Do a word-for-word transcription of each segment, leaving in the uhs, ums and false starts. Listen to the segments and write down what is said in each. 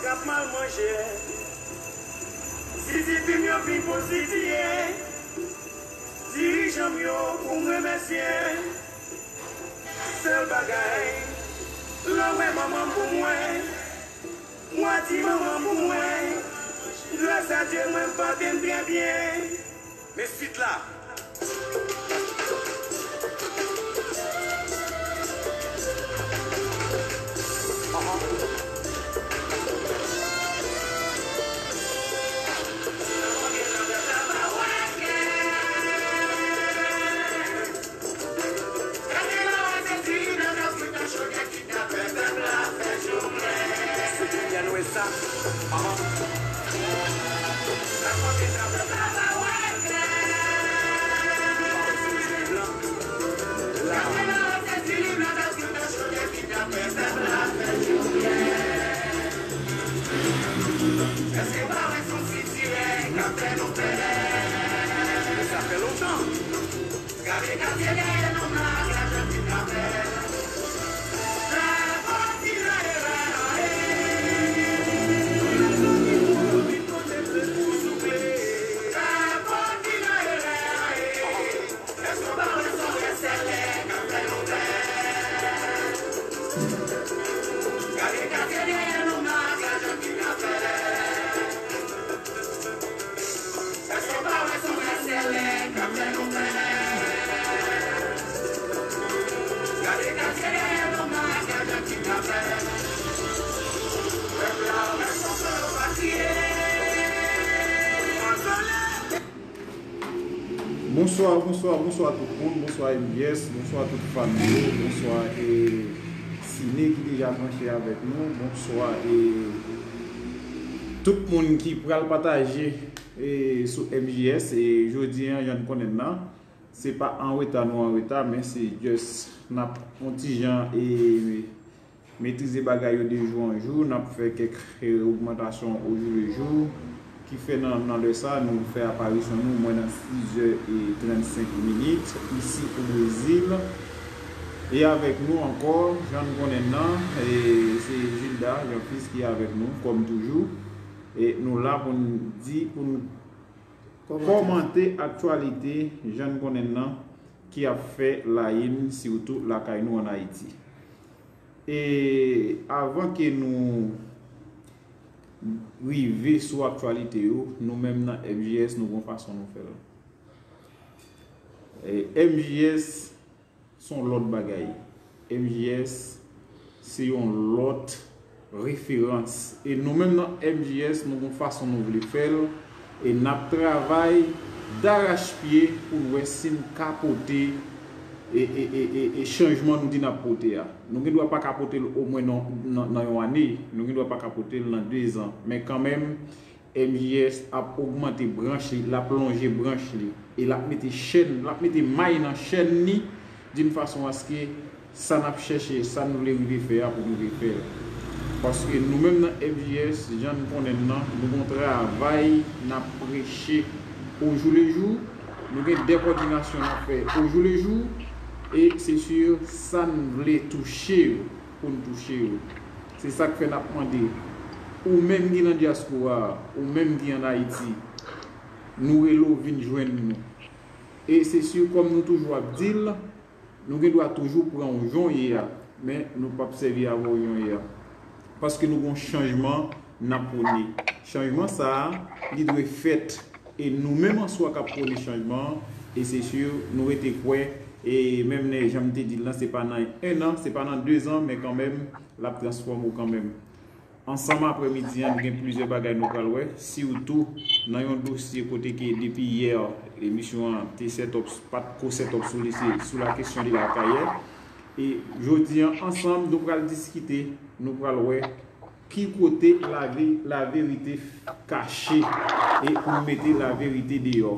Ap mal manje. Siti fi m yo fin pozitiye. Dirijan m yo pou m remèsye. Sèl bagay, lè w wè manman m pou mwen, w a di manman m pou mwen. Gras a Dye, mwen pote m trè byen. Men sit la. Sa fè lontan. Bonswa, bonswa, bonswa tout moun, bonswa M J S, bonswa tout fan yo, bonswa e Sine ki deja branche avèk nou, bonswa e tout moun ki pral pataje e sou M J S. E jodi an, jan n konnen l nan, se pa an reta nou an reta, men se just n ap yon ti jan e metrize bagay yo de jou an jou, n ap fè kèk e ogmantasyon o jou le jou, ki fè nan, nan lè sa, nou fè aparisyon nou mwen nan sis è e trannsenk minit, isi o Brezil. E avèk nou ankò, jan n konnen l nan, e se Gilda Jean Fils ki avèk nou, kòm toujou. E nou la pou n di, pou n kòmante aktyalite, jan n konnen l nan, ki ap fè layim, sitou lakay nou ann Ayiti. E avan ke nou rive sou aktyalite yo, nou menm nan M J S, nou gon fason nou fè l. E M J S, se yon lòt bagay. M J S, se yon lòt referans. E nou menm nan M J S, nou gon fason nou vle fè l. E n ap travay darachpye pou n wè si n ka pote e, e, e, e, e chanjman nou di n ap pote a. Nou gen dwa pa ka pote l omwen nan, nan, nan yon ane. Nou gen dwa pa ka pote l nan dezan. Men kanmenm, M J S ap ogmante branch li, l ap lonje branch li, e l ap mete chèn, l ap mete may nan chèn li, d'une façon à ce que sa n ap chèche, sa n vle rive fè a pou n rive fè l. Paske nou menm nan M J S, jan n konnen l nan, nou gon travay n ap preche au jour le jour, nou gen de kòdinasyon n ap fè au jour le jour, e se sur sa n vle touche yo, pou n touche yo. Se sa k fè n ap mande, ou menm ki nan dyaspora a, ou menm ki ann Ayiti, nou rele w vin jwenn nou. E se si, kòm nou toujou ap di l, nou gen dwa toujou pran w jan w ye a, men nou p ap sèvi avè w jan w ye a. Paske nou gon chanjman n ap pwone. Chanjman sa a, li dwe fèt. E nou menm an swa k ap pwone chanjman an, e se si, nou rete kwè, e menm lè jan m te di l lan, se pa nan en an, se pa nan dezan, men kanmenm, l ap transfòme w kanmenm. Ansanm aprèmidi an, nou gen plizyè bagay nou pral wè, sitou nan yon dosye kote ke depi yè, emisyon an te set up, pa t ko set up sou li, se sou la kesyon de la kayè. E jodi an, ansanm, nou pral diskite, nou pral wè ki kote lave-, laverite kache e pou n mete laverite deyò.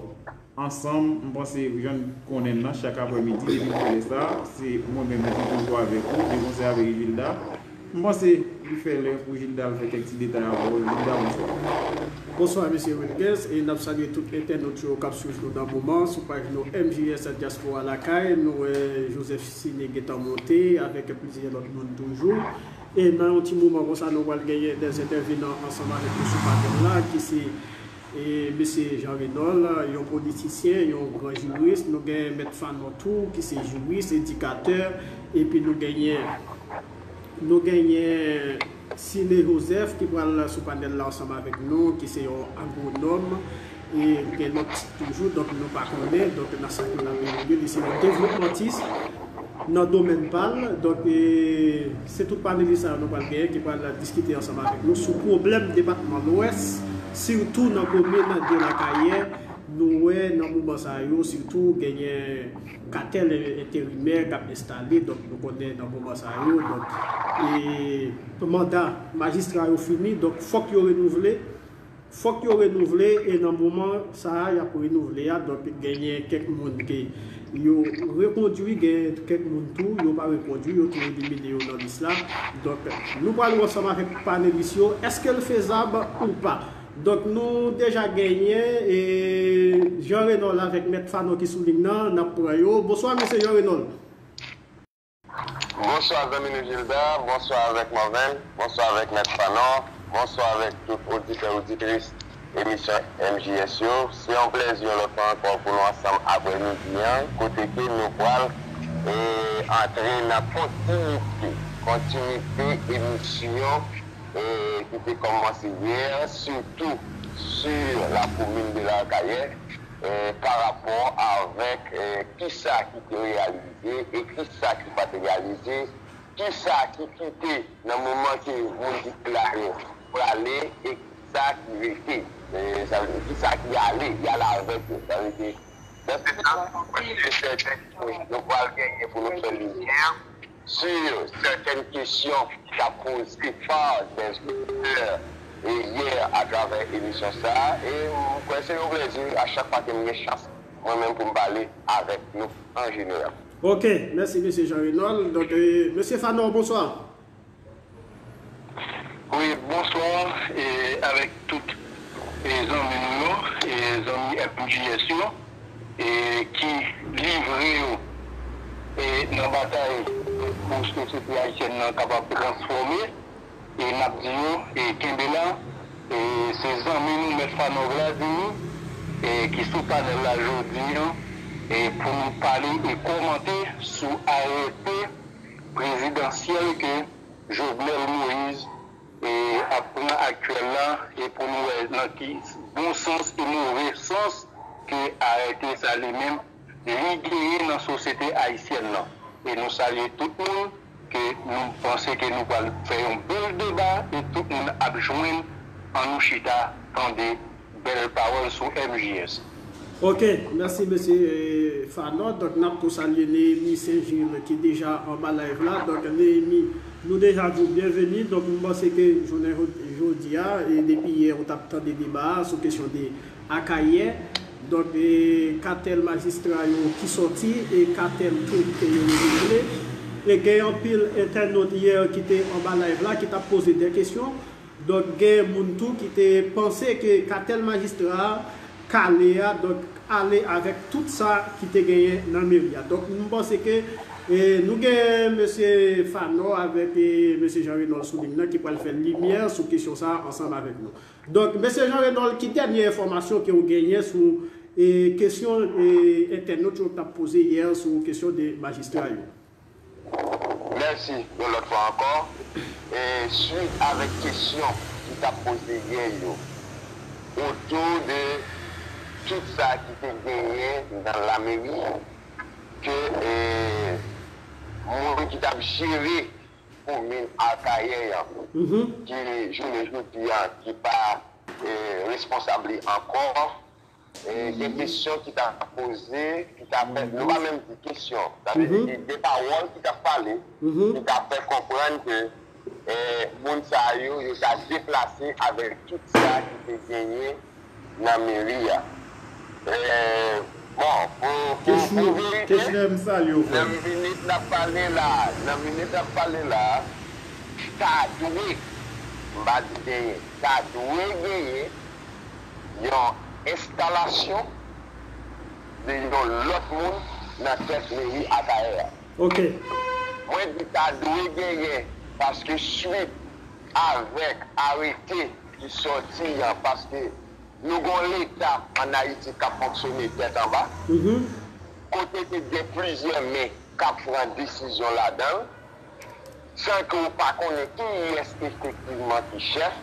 Ansanm, m panse, jan n konnen l nan, chak aprèmidi, depi m fè lè sa, se mwen menm ki toujou avèk ou, de konsèy avèk Gilda. M panse, li fè lè pou Gilda al fè kèk ti detay avè w. Gilda, bonswa. Bonswa, mesye Wilgens, e n ap salye tout entènot yo k ap swiv nou nan moman, sou paj nou M J S Dyaspora Lakay, nou wè Joseph Sine gentan monte, avèk plizyè lòt moun toujou. E nan yon ti moman konsa, nou pral genyen de entèvenan ansanm avèk nou sou panèl la, ki se e, mesye Jean Renol, yon politisyen, yon gran jiris. Nou gen Mèt Fanon tou, ki se jiris, edikatè, epi nou genyen, nou genyen Sine Joseph, ki pral sou panèl la ansanm avèk nou, ki se yon agwonòm, e gen lòt tit toujou, donk nou pa konnen, donk nan sa ke l ap evolye, li se yon devlopmantis nan domèn pa l. Donk, e, se tout panelis sa yo nou pral genyen ki pral diskite ansanm avèk nou sou pwoblèm depatman Lwès, sitou nan komin de Lakayè. Nou wè nan moman sa yo, sitou genyen katèl enterimè k ap enstale, donk nou konnen nan moman sa yo, donk, e, manda majistra yo fini, donk fòk yo renouvle. Fòk yo renouvle, e nan moman sa a y ap renouvle a, donk genyen kèk moun ke yo rekondui, gen kèk moun tou yo pa rekondui, yo tou elimine yo nan lis la. Donk, nou pral wè ansanm avèk panelis yo, èske l fezab ou pa? Donk, nou deja genyen, e, Jean Renol avèk Mèt Fanon ki sou liy nan, n ap pran yo. Bonswa, mesye Jean Renol. Bonswa zanmi nou Gilbert, bonswa avèk Marven, bonswa avèk Mèt Fanon, bonswa avèk tout oditè oditris emisyon M J S yo. Se yon plèzi yon lòt fwa ankò pou nou ansanm aprè midi an, kote ke nou pral e, antre nan kontinite, kontinite emisyon e, ki te kòmanse yè, sitou sou la komin de Lakayè, e, pa rapò avèk e, kisa ki te reyalize e kisa ki pa te reyalize, kisa ki kite nan moman ke moun ki te la yo prale e kisa ki rete, e, sa vle di kisa ki ale, y ale avèk yo. Sa vle di, nan se sa, se sèten ke nou pral genyen pou nou fè limyè sou sèten kesyon ki t ap poze pa dè oditè e yè atravè emisyon sa a. E m kwè se yon plèzi a chak fwa ke m gen chans mwen menm pou m pale avèk nou an jeneral. Ok, mèsi mesye Jean Renol. Donk, e, mesye Fanon, bonswa. Wi, bonswa e avèk tout e zanmi nou yo, e zanmi M J S yo, e ki livre yo e nan batay pou sosyete ayisyèn nan kapab transfòme. E n ap di yo, e kenbe la, e se zanmi nou Mèt Fanon Vladimir e ki sou panèl la jodi an e pou nou pale e kòmante sou arete prezidansyèl ke Jovenel Moïse e ap pran aktyèl la e pou nou wè nan ki bon sans e move sans ke arete sa li menm li genyen nan sosyete ayisyèn nan. E nou salye tout moun ke nou panse ke nou pral fè yon bèl deba e tout moun ap jwenn an nou chita tande bèl pawòl sou M J S. Ok, mèsi mesye e, Fanon. Donk n ap tou salye Nehemi Saint Gilles ki deja anba live la. Donk Nehemi, nou deja di w byenveni. Donk m panse ke jounen jodi a, e depi yè ou t ap tande deba a sou kesyon de Akayè. Donk e katèl majistra yo ki sòti e katèl tou ke yo renouvle. E gen anpil entènot yè ki te anba live la ki t ap poze de kesyon. Donk gen moun tou ki te panse ke katèl majistra a kale a, donk ale avèk tout sa ki te genyen nan meri a. Donk m panse ke e, nou gen mesye Fanon avèk e, mesye Jean Renol sou liy nan ki pral fè limyè sou kesyon sa a ansanm avèk nou. Donk mesye Jean Renol, ki dènye enfòmasyon ke w genyen sou e, kesyon e, entènot yo t ap poze yè sou kesyon de majistra yo? Mèsi yon lòt fwa ankò. E swit avèk kesyon ki t ap poze yè yo otou de tout sa ki te genyen nan lameri ke e, moun ki t ap jere komin Akayè an, ki jounen jodi a ki pa e, responsab li ankò, e, gen kesyon ki ta poze, ki ta fè, nou pa menm di kesyon, sa vle di de pawòl ki ta pale, ki ta fè konprann ke e, moun sa yo, yo ta deplase avèk tout sa ki te genyen nan meri a. E, bon, pou, pou, pou verite, nan minit n ap pale la, nan minit n ap pale la, ta dwe, m pa di genyen, ta dwe genyen yon enstalasyon de yon lòt moun nan tèt meri Akayè a. Ok. Mwen di ta dwe genyen Paske swit avèk arete ki sòti an, paske nou gen yon Leta ann Ayiti k ap fonksyone tèt anba, kote ke gen plizyè men k ap pran desizyon ladan l, san ke w pa konnen kiyès efektivman ki chèf,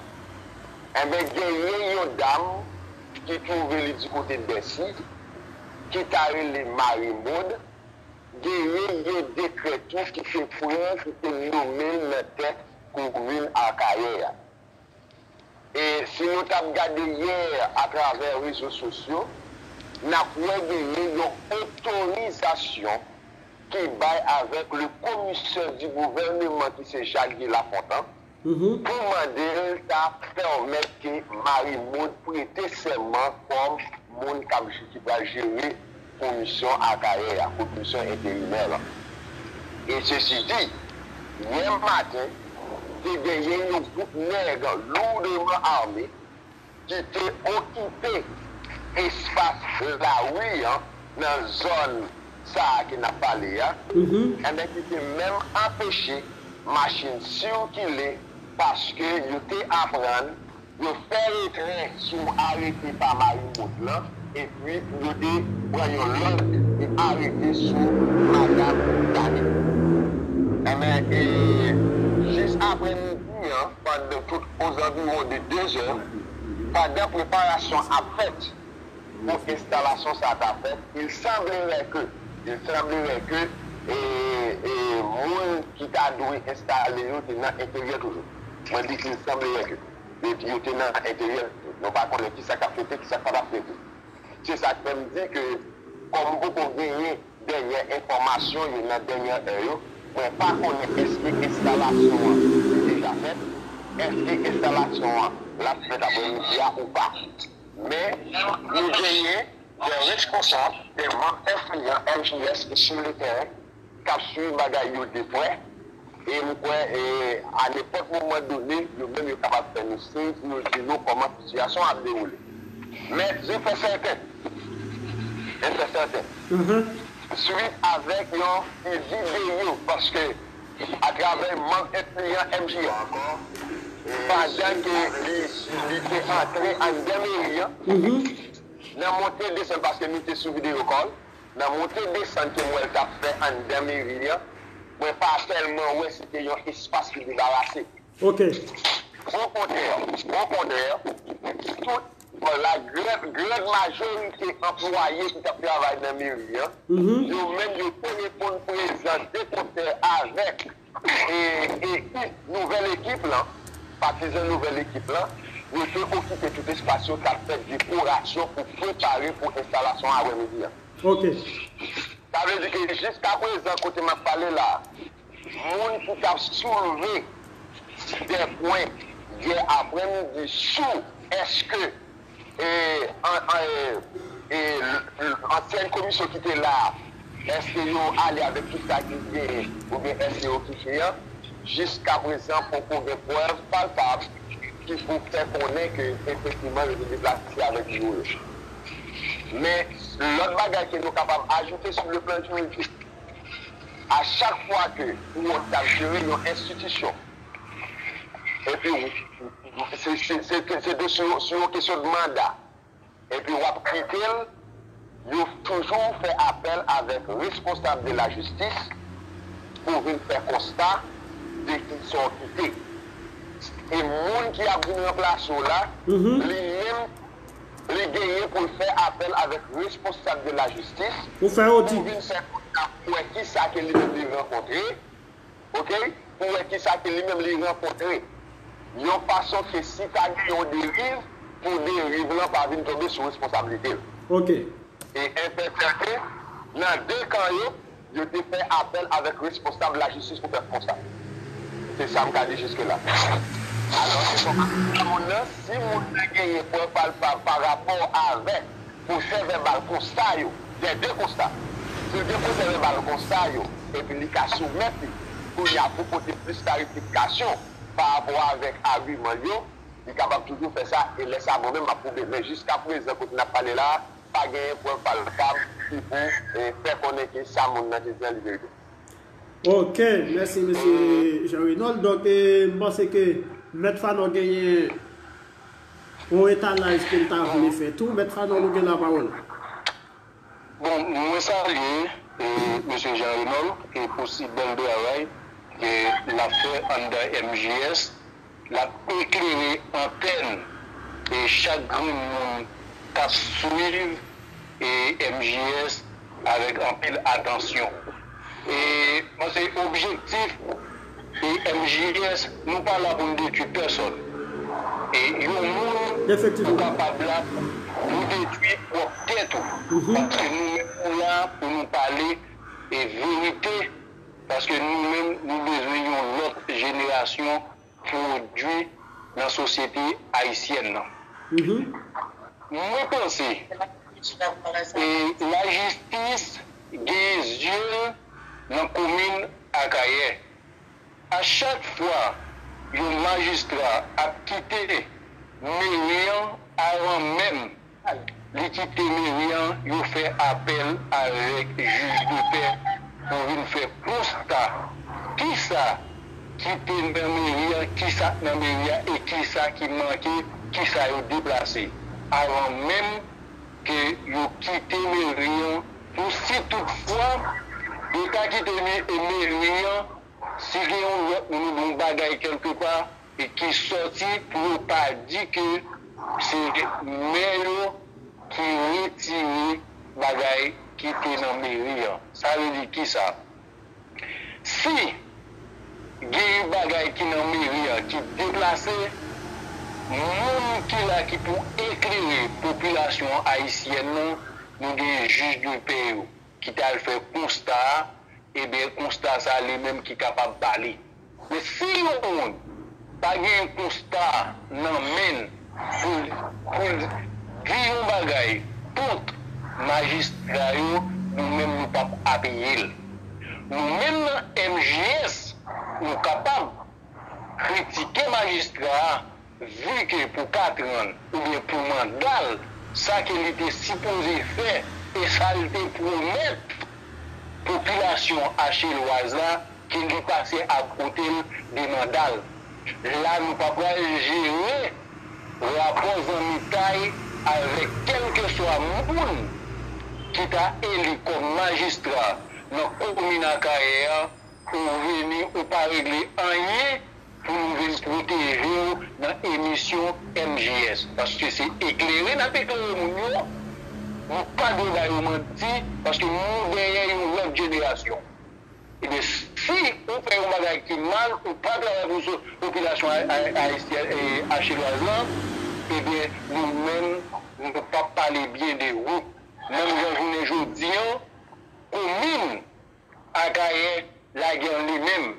enben, genyen yon dam ki twouve li di kote Bèsi, ki ta rele Marie Maud, genyen yon dekrè tou ki te pran, ki te nonmen l nan tèt komin Akayè a. E si nou t ap gade yè atravè rezo sosyo, n ap wè genyen yon otorizasyon ki bay avèk le commissaire du gouvernement ki se Jacques Guy Lafontant, pou mande l ta pèmèt ke Marie Maud prete sèman kòm moun k ap, ki pral jere komisyon Akayè a, komisyon enterimè lan. E sesi di, yè maten, te genyen yon gwoup nèg lourdement armés ki te okipe espas lari an nan zòn sa a ke n ap pale a, enben, ki te menm anpeche machin sikile paske yo te aprann yo fè retrè sou arete pa Marie Maud lan, epi yo te pran yon lòt arete sou madanm Dani. Enben, e, jis aprè midi an, pandan tout ozanviwon de de zè, pandan preparasyon ap fèt pou enstalasyon sa ta fèt, il semblerait que, il semblerait que, e, e, moun ki ta dwe enstale yo te nan enteryè toujou. Mwen di il semblerait que. Yo, yo te nan enteryè toujou. Nou pa konnen kisa k ap fete, kisa k pa t ap fete. Se sa k fè m di ke, kòm m poko genyen dènyè enfòmasyon yo nan dènyè è yo, mwen pa konnen èske enstalasyon an li deja fèt, èske enstalasyon an l ap fèt aprèmidi a ou pa. Men, nou genyen de responsab, de manm enfliyan M J S ki sou le teren, k ap swiv bagay yo de prè, e m kwè, e, a nenpòt moman done, yo menm yo kapab fè nou siy pou yo di nou kòman sitiyasyon ap dewoule. Men, je fè sèten, je fè sèten, swit avèk yon videyo, paske atravè manm enfliyan M J S, pandan ke li, li te antre anndan meri an, nan monte desann, paske nou te sou video call, nan monte desann ke m wè l t ap fè anndan meri an, mwen pa tèlman wè se te yon espas ki debarase. Okontrè, okontrè, tout la gran, gran majorite anplwaye ki t ap travay nan meri an, yo menm yo te reponn prezan de konsè avèk e, e, e nouvèl ekip lan, patizan nouvèl ekip lan, yo te okipe tout espas yo k ap fè dekorasyon pou prepare pou enstalasyon aprèmidi an. Ok. Sa vle di ke jiska prezan, kote m ap pale la, moun ki t ap soulve de pwen yè aprèmidi sou èske e, an, an, e, e, l, l, ansyèn komisyon ki te la a, èske yo ale avèk tout sa ki genyen, oubyen èske yo kite an? Jiska prezan, poko gen prèv palpab ki pou fè konnen ke efektivman yo te deplase avèk biwo yo. Men, lòt bagay ke nou kapab ajoute sou le plan jiridik, a chak fwa ke ou t ap jere yon enstitisyon, epi w, se, se, se, se de sou, sou yon kesyon de manda, epi w ap kite l, yo toujou fè apèl avèk responsab de la jistis pou vin fè konsta de ki sa w kite. E moun ki ap vin ranplase w la, li menm, li genyen pou l fè apèl avèk responsab de la jistis pou vin fè konsta pou wè ki sa ke li menm li rankontre, ok, pou wè ki sa ke li menm li rankontre. Yon fason ke si ta gen yon deriv, pou deriv lan pa vin tonbe sou responsablite l. Ok. E entèprete, nan de kan yo, yo te fè apèl avèk responsab lajistis pou fè konsta. Se sa m ka di jiske la. Alò, se kòm moun nan, si moun nan genyen pwen palpab pa rapò avèk pwosè vèbal konsta yo, dè de konsta. Si l gen pwosè vèbal konsta yo, epi li ka soumèt li, kounye a pou pote plis klarifikasyon pa rapò avèk agiman l yo, li kapab toujou fè sa, e lè sa a mwen menm m ap pwouve. Men jiska prezan, kote n ap pale la a, pa genyen pwen palpab ki pou, e, fè konnen ke sa moun nan te di an li verite. Ok, mèsi mesye Jean Renold. Donk, eh, m panse ke Mèt Fanò genyen yon etalaj ke l ta vle fè tou. Mèt Fanò, nou gen lapawòl. Bon, mwen salye eh, mesye Jean Renold eh, pou si bèl travay ke l ap fè anndan M J S. L ap eklere antèn e chak grenn moun k ap swiv e M J S avèk anpil atansyon. E mwen se objektif e M J S, nou pa la pou n detwi pèsòn. E yon moun ou kapab la pou detwi pwòp tèt ou. Paske nou menm nou la pou nou pale e verite. Paske nou menm nou bezwen yon lòt jenerasyon pwodui nan sosyete ayisyèn nan. Mwen panse e lajistis gen zye l nan komin Akayè. A chak fwa yon majistra ap kite meri an avan menm li kite meri an, yo fè apèl avèk jij de pè pou vin fè konsta kisa ki te nan meri an, kisa k nan meri an e kisa ki manke, kisa yo deplase. Avan menm ke yo kite meri an, pou si toutfwa yo ta kite meri an, si gen yon lòt moun oubyen yon bagay kèlkepa, e ki sòti pou yo pa di ke se mè yo ki retire bagay ki te nan meri an. Sa vle di kisa? Si gen yon bagay ki nan meri an ki deplase, moun ki la ki pou eklere popilasyon ayisyèn nan, nou gen jij de pè yo ki t al fè konsta a, ebyen konsta sa li menm ki kapab pale. Men si yon moun pa gen konsta nan men l pou l pou l di yon bagay kont majistra yo, nou menm nou p ap apiye l. Nou menm nan M J S, nou kapab kritike majistra a, vi ke pou katran l oubyen pou manda l, sa ke li te sipoze fè e sa l te pwomèt popilasyon achelwaz la, ke li pase akote l de manda l. La nou pa pral jere rapò zanmitay avèk kèlkeswa moun ki ta eli kòm majistra nan komin Akayè a, ou vini ou pa regle anyen pou nou vin pwoteje w nan emisyon M J S. Paske se eklere n ap eklere moun yo, nou pa dwe ba yo manti, paske nou dèyè yon lòt jenerasyon. Ebyen, si ou fè yon bagay ki mal, ou pa travay pou popilasyon ayisyèn e achelwaz lan, ebyen, nou menm, nou p ap pale byen de ou. Menm jan jounen jodi an, komin Akayè lage l li menm.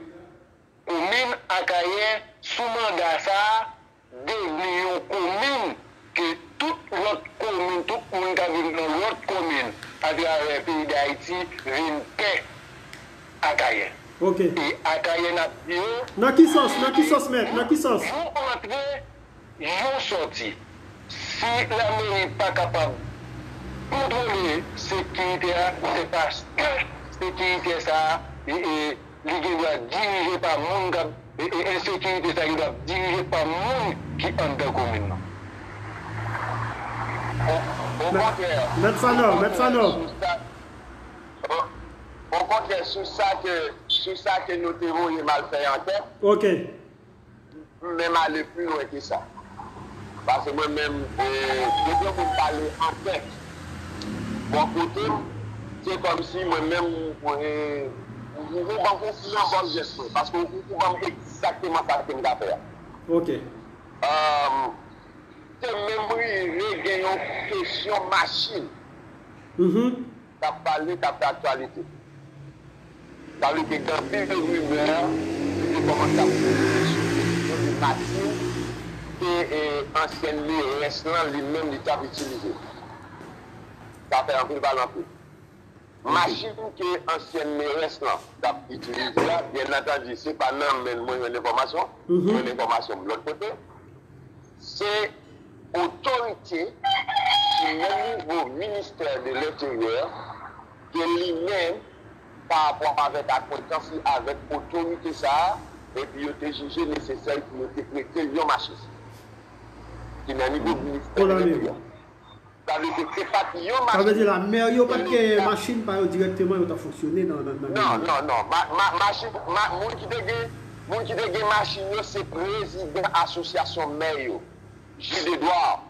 Komin Akayè, sou manda sa a, devni yon komin ke tout lòt komin, tout moun k ap viv nan lòt komin atravè peyi Dayiti vin pè Akayè. E Akayè n ap di yo. Nan ki sans? Nan ki sans, mèt? Nan ki sans? Yo antre, yo sòti. Si lameri pa kapab kontwole sekirite a, se paske sekirite sa a li gendwa dirije pa moun k ap e ensekirite sa a gendwa dirije pa moun ki anndan komin nan. Mèt Fanò, Mèt Fanò. Okontrè, sou sa ke sou sa ke nou te voye m al fè ankèt, Ok. m menm ale pi lwen ke sa. Paske mwen menm, depi yon moun pale ankèt bò kote m, se kòmsi mwen menm, ou ban m yon bòn jès mwen, paske ou ban m egzakteman sa ke m ka fè a. Ok. Te menm rive gen yon kesyon machin k ap pale, k ap fè aktyalite. Sa vle di gen anpil rimè ki te kòmanse ap kouri sou kesyon de machin ke ansyen merès lan li menm li t ap itilize. Sa fè anpil pale anpil. Machin ke ansyen merès lan t ap itilize a, byen antandi, se pa nan men l mwen jwenn enfòmasyon, mwen jwenn enfòmasyon m lòt kote. Se otorite ki nan nivo ministè de lenteryè ke li menm pa rapò avèk akwentans li avèk otorite sa a, epi yo te jije nesesè pou yo te prete l yon machin ki nan nivo ministè de lenteryè. Sa vle di, se pa t yon machin. Sa vle di la, mè yo pa t gen machin pa yo dirèkteman, yo t ap fonksyone nan, nan, nan meri a. Non, non, non. Ma, ma, machin, ma, moun ki te gen, moun ki te gen machin yo, se prezidan asosyasyon mè yo, Gilles Edouard,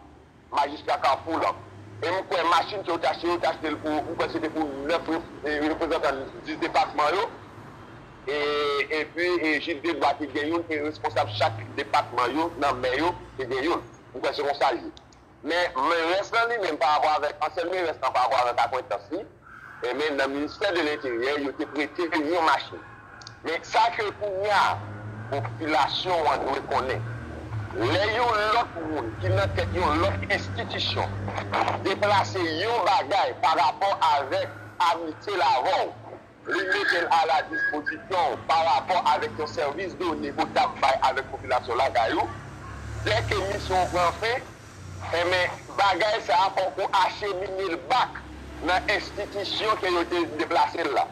majistra Kafou lan. E m kwè machin ke yo te achte, yo te achte l pou, m kwè se te pou nèf rep-, e, reprezantan dis depatman yo. E, epi, e, Gilles Edouard te gen youn, e responsab chak depatman yo, nan mè yo, te gen youn. M kwè se konsa l ye. Men, men rès lan li menm, pa rapò avèk ansyen merès lan, pa rapò avèk akwentans li, e men nan ministè de lenteryè, yo te prete l yon machin. Men sa ke kounye a, popilasyon an dwe konnen, lè yon lòt moun ki nan tèt yon lòt enstitisyon deplase yon bagay pa rapò avèk amitye l avè w, li mete l a la dispozisyon w pa rapò avèk yon sèvis done ke w t ap bay avèk popilasyon lakay ou, dèke misyon w pran fen, enben, bagay sa a fòk ou achemine l bak nan enstitisyon ke yo te deplase l la.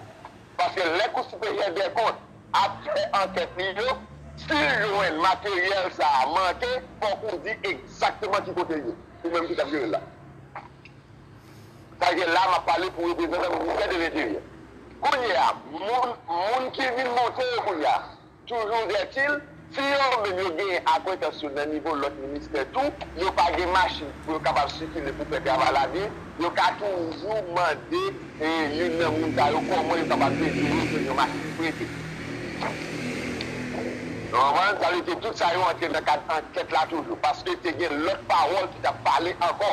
Paske lè Kou Siperyè dè Kont ap fè ankèt li yo, si l jwenn materyèl sa a manke, fòk ou di egzakteman ki kote l ye, ou menm ki t ap jere l la. Sa vle di la, m ap pale pou reprezantan ministè de lenteryè. Kounye a, moun, moun ki vin montre yo kounye a, toujours est-il, si yo menm yo genyen akwentans yo nan nivo lòt ministè tou, yo pa gen machin pou yo kapab sikile pou fè travay la byen, yo ka toujou mande, e, youn nan moun sa yo kòman yo kapab ede yo jwenn yon machin prete. Ou konprann? Sa vle di tout sa yo antre nan kad ankèt la toujou, paske te gen lòt pawòl ki t ap pale ankò.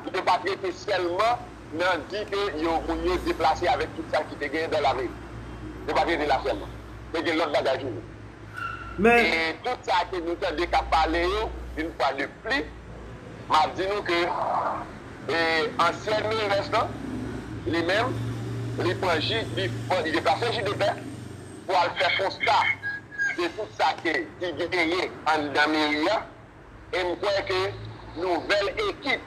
Li te pa t rete sèlman nan di ke yo, moun yo deplase avèk tout sa ki te genyen dans la mairie. Yo pa t rete la sèlman. Te gen lòt bagay toujou. Men e tout sa ke nou tande k ap pale yo, une fois de plus, m ap di nou ke, e, ansyen merès lan, li menm, li pran jij, li, li deplase jij de pè pou al fè konsta de tout sa ke, ki genyen anndan meri a. E m kwè ke nouvèl ekip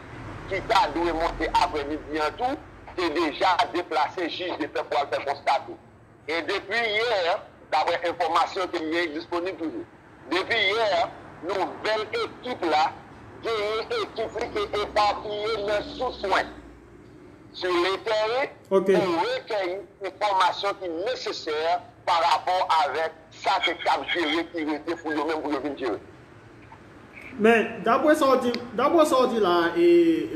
ki ta dwe monte aprèmidi an tou te deja deplase jij de pè pou al fè konsta tou. E depi yè, daprè enfòmasyon ke m gen disponib toujou, depi yè, nouvèl ekip la genyen ekip li ke epapiye nan sou swen, sur le terrain, pou rekèyi enfòmasyon ki nesesè pa rapò avèk sa ke k ap jere ki rete pou yo menm pou yo vin jere. Men, daprè sa w di, daprè sa w di la, e,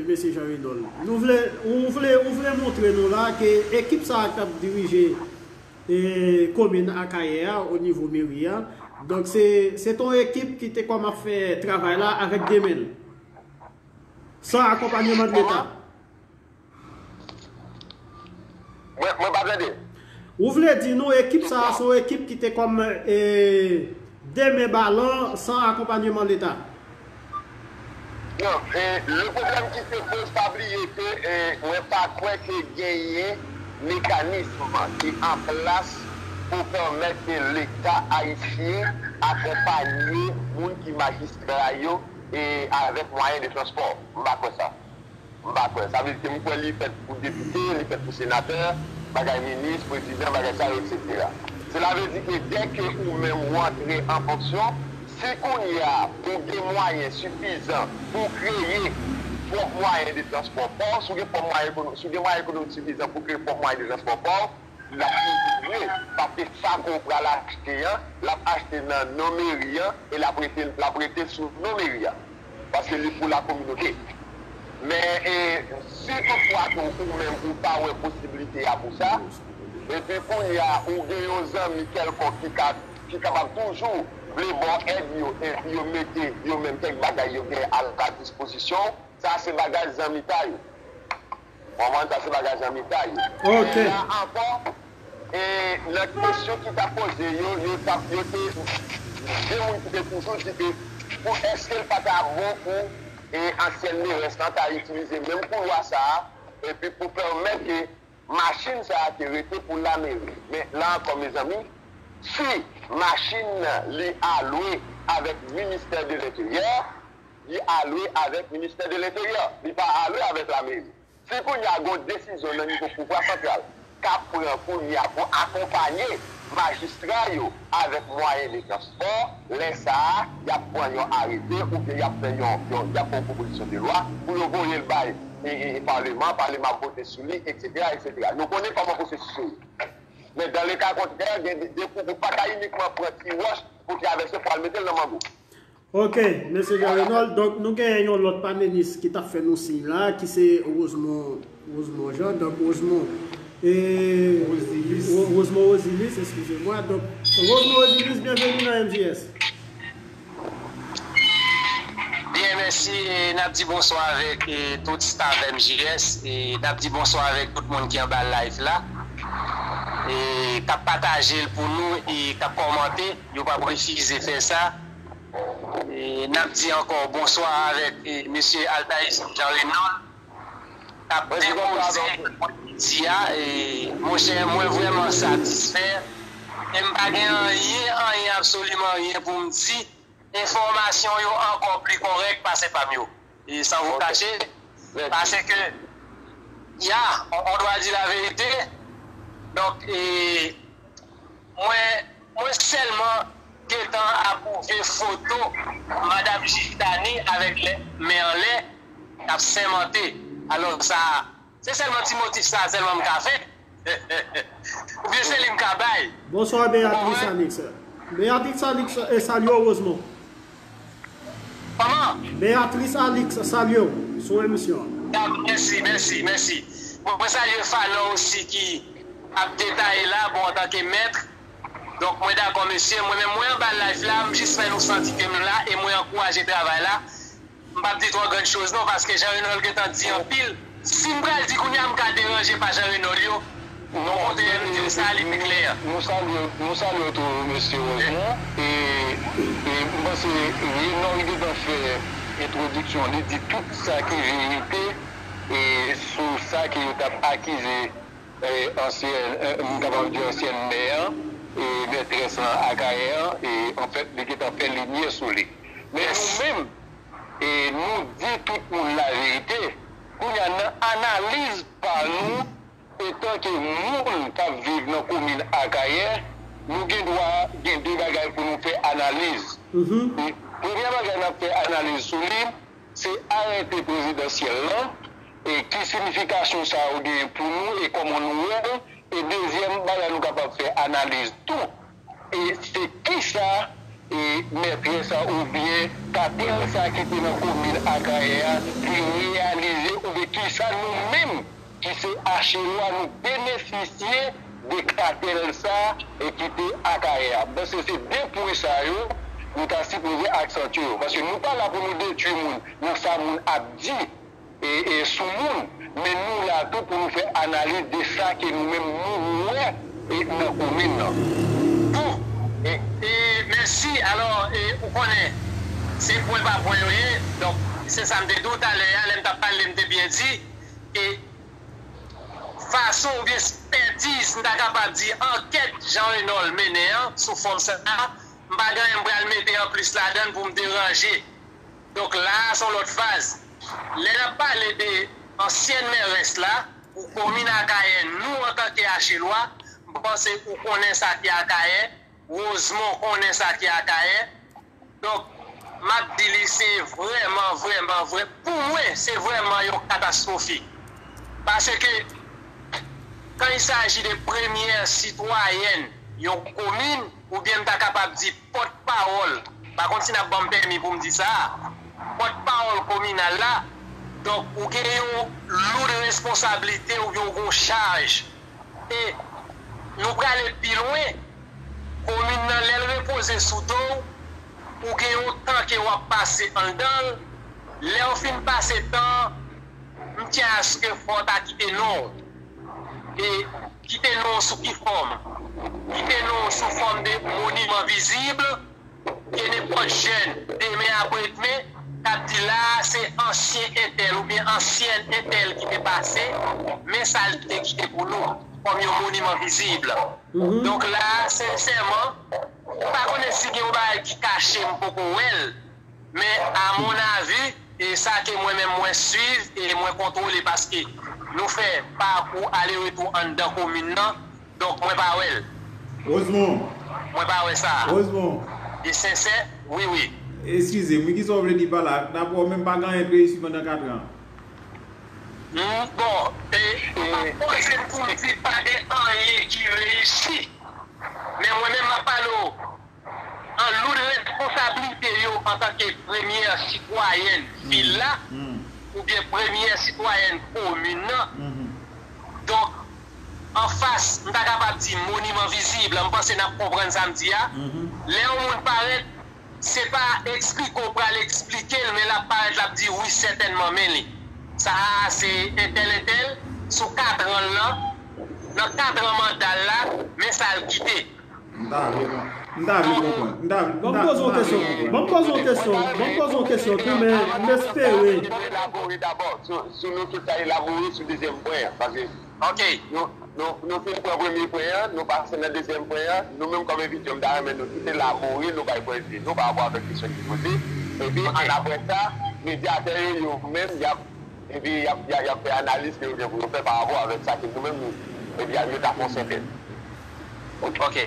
mesye Jean Renold, nou vle, ou vle, ou vle montre nou la ke ekip sa a k ap dirije, e, komin Akayè a, o nivo meri a, donk se, se t on ekip ki te kòm ap fè travay la avèk de men l, san akonpanyeman de Leta. Mwen, mwen pa tande. Ou vle di nou ekip sa a se yon ekip ki te kòm, e, de men balan san akonpanyeman Leta? Non, e, le pwoblèm ki se poze, pa bliye ke, e, mwen pa kwè ke genyen mekanism ki an plas pou pèmèt ke Leta ayisyen akonpanye moun ki majistra yo, e, avèk mwayen de transpò. M pa kwè sa. M pa kwè. Sa vle di ke m kwè li fèt pou depite, li fèt pou senatè, bagay minis, prezidan, bagay sa yo, etsetera. Sela vle di ke dèke ou menm ou antre an fonksyon, si kounye a ou gen mwayen sifizan pou kreye pwòp mwayen de transpò pa w, si w gen pwòp mwayen ekono-, si w gen mwayen ekonomik sifizan pou kreye pwòp mwayen de transpò pa w, l ap kontinye, paske sa ke w pral achte an, l ap achte nan non meri an, e l ap rete, l ap rete sou non meri an. Paske li pou la kominote. Men, e, si toutfwa ke ou menm ou pa wè posiblite a pou sa, epi kounye a ou gen yon zanmi kèlkonk ki ka, ki kapab toujou vle ba w èd yo, epi yo mete yo menm kèk bagay yo gen a la dispozisyon w, sa se bagay zanmitay. Ou konprann, sa se bagay zanmitay. Ok. Men la ankò, e, nan kesyon ki t ap poze yo, yo t ap, yo te, gen moun ki te toujou di ke pou èske l pa ta bon pou, e, ansyen merès lan ta itilize menm koulwa sa a, epi pou pèmèt ke machin sa a te rete pou lameri. Men la ankò, mezanmi, si machin nan li alwe avèk ministè de lenteryè, li alwe avèk ministè de lenteryè. Li pa alwe avèk lameri. Si kounye a gon desizyon nan nivo pouvwa santral, k ap pran kounye a pou akonpanye majistra yo avèk mwayen de transpò, lè sa a, y ap pran yon arete oubyen y ap fè yon, yon, y ap fè yon pwopozisyon de lwa pou yo voye l bay e, e, e Paleman, Paleman ap vote sou li, etsetera, etsetera. Nou konnen kòman pwosesis yo ye. Men dans le cas contraire, gen de, de kou ou pa ka inikman pran ti wòch pou travèse, fò al mete l nan mango. Ok, mesye Jean Renold, donk nou gen yon lòt panelis ki t ap fè nou siy la, ki se Rosemond, Rosemond Jean, donk Rosemond, e, Rosemond Rosilis, eskize mwa, donk Rosemond Rosilis, byenveni nan M J S. Byen, mèsi, e n ap di bonswa avèk e, tout staff M J S, e n ap di bonswa avèk tout moun ki anba live la, e k ap pataje l pou nou, e k ap kòmante, yo p ap refize fè sa. E n ap di ankò bonswa avèk e, mesye Altaïs Jean Renold k ap depoze pwenti a. E monchè, mwen vrèman satisfè. E m pa gen anyen, anyen, absoliman anyen pou m di. Enfòmasyon yo ankò pli kòrèk pase pa m yo. E san vous cacher, paske, ya, on, on doit dire la vérité. Donk, e, mwen, mwen sèlman gentan apwouve foto Madanm Jidani avèk lè, men anlè, k ap sèmante. Alò, sa, se sèlman ti motif sa a sèlman m ka fè. Oubyen se li m ka bay. Bonswa, Beatrice Alix. Beatrice Alix, e, salye w, Rosemond. Kòman? Beatrice Alix, salye w sou emisyon an. Mèsi, mèsi, mèsi. Bon, mwen salye Fanò osi ki ap detaye la, bon, antanke mèt. Donk, mwen dakò, mesye. Mwen menm, mwen anba live la, m jis fè nou santi ke m la e mwen ankouraje travay la. M p ap di twò grann choz non, paske Jean Renold gentan di anpil. Si m pral di kounye a, m ka deranje pa Jean Renold yo. Okontrè, m di w sa, li pi klè. Nou salye, nou salye w tou, mesye Rosemond. E, e m panse Renold gentan fè entwodiksyon, li di tout sa ki verite e sou sa ke yo t ap akize e, ansyen, e, m kapab di ansyen mè an, e, mètrès lan Akayè an, e, anfèt, li gentan fè limyè sou li. Men nou menm, e, nou di tout moun laverite. Kounye a, nan analiz pa nou, etanke moun k ap viv nan komin Akayè, nou gen dwa gen de bagay pou nou fè analiz. E, premye bagay n ap fè analiz sou li, se arete prezidansyèl lan, e ki siyifikasyon sa yo genyen pou nou e kòman nou wè l, e dezyèm bagay nou kapab fè analiz tou, e se kisa e mètrès sa oubyen katèl sa ki te nan komin Akayè a te reyalize oubyen kisa nou menm ki se Achelwa nou benefisye de katèl sa e ki te Akayè a. M panse se de pwen sa yo nou ta sipoze aksantye yo. Paske nou pa la pou nou detwi moun nan sa moun ap di e, e sou moun, men nou la tou pou nou fè analiz de sa ke nou menm nou wè e nan komin nan. Tou. E, e mèsi. Alò, e, ou konnen, se pwen pa pwen yo ye. Donk, se sa m te di w talè a, lè m t ap pale, m te byen di, e fason oubyen spètiz, m ta kapab di ankèt Jean Renold mennen an sou fòm sa a, m pa gen anyen m pral mete anplis ladan l pou m deranje. Donk la a se yon lòt faz. Lè n ap pale de ansyèn mèrès la, pou komin Akayè, nou antanke Achelwa, m panse ou konnen sa ki Akayè, Rosemond konnen sa ki Akayè. Donk, m ap di li se vrèman, vrèman, vrè, pou mwen, se vrèman yon katastwofik. Paske, kan il s'agit de premyè sitwayèn yon komin, oubyen m ta kapab di pòtpawòl, m pa konn si n ap ban m pèmi pou m di sa, pòtpawòl kominal la, donk, ou gen yon loud responsablite oubyen ou gen yon chaj. E nou prale pi lwen, komin nan lè l repoze sou do w, ou gen yon tan ke w ap pase anndan l, lè w fin pase tan an, m tyen aske fò w ta kite non w. E kite non w sou ki fòm? Kite non w sou fòm de moniman vizib, ke nenpòt jèn, demen apre demen, k ap di la a se ansyen entèl oubyen ansyèn entèl ki te pase, men sa l te kite pou nou, kòm yon moniman vizib. Donk la a, sensèman, m pa konnen si gen yon bagay ki kache m poko wè l, men a mon avi, e sa ke mwen menm mwen swiv e mwen kontwole paske nou fè pakou ale retou anndan komin nan, donk mwen pa wè l. Rosemond. Mwen pa wè sa. Rosemond. E sensè, wi, wi. Eskize m, wi, kisa w vle di pa la? Dapre w menm, pa gen anyen k reyisi pandan kat an? Hmm, bon, e, e, pa fòse m pou m di pa gen anyen ki reyisi. Men mwen menm, m ap pale w an loud responsablite yo antanke premyè sitwayèn vil la, oubyen premyè sitwayèn komin nan. Donk, anfas, m ta kapab di moniman vizib, m panse n ap konprann sa m di a. Lè yon moun parèt, se pa eksplike w pral eksplike l, men l ap parèt, l ap di, "Wi, sètènman, men li. Sa a, se entèl, entèl, sou katran l lan, nan katran manda l la, men sa l kite." M ta vle, m ta vle konprann. M ta, m Ban m ta, poze m yon ta vle kesyon. Konprann. Ban m poze yon kesyon. Ban m poze yon kesyon tou, men m espere. Elabore dabò. Sou, sou nou tout sa elabore sou dezyèm pwen an. Paske Ok. Nou, nou, nou fin pran premye pwen an, nou pase nan dezyèm pwen an. Nou menm kòm evidyon, m ta renmen nou tout elabore, nou bay pwennvi nou pa rapò avèk kesyon ki poze. Epi, ok, annapre sa, medyatè yo, yo menm, y ap, epi y ap, y ap, y ap fè analiz ke yo gen pou yo fè pa rapò avèk sa ke nou menm nou, epi yo ta fè yon sentèz. Ok.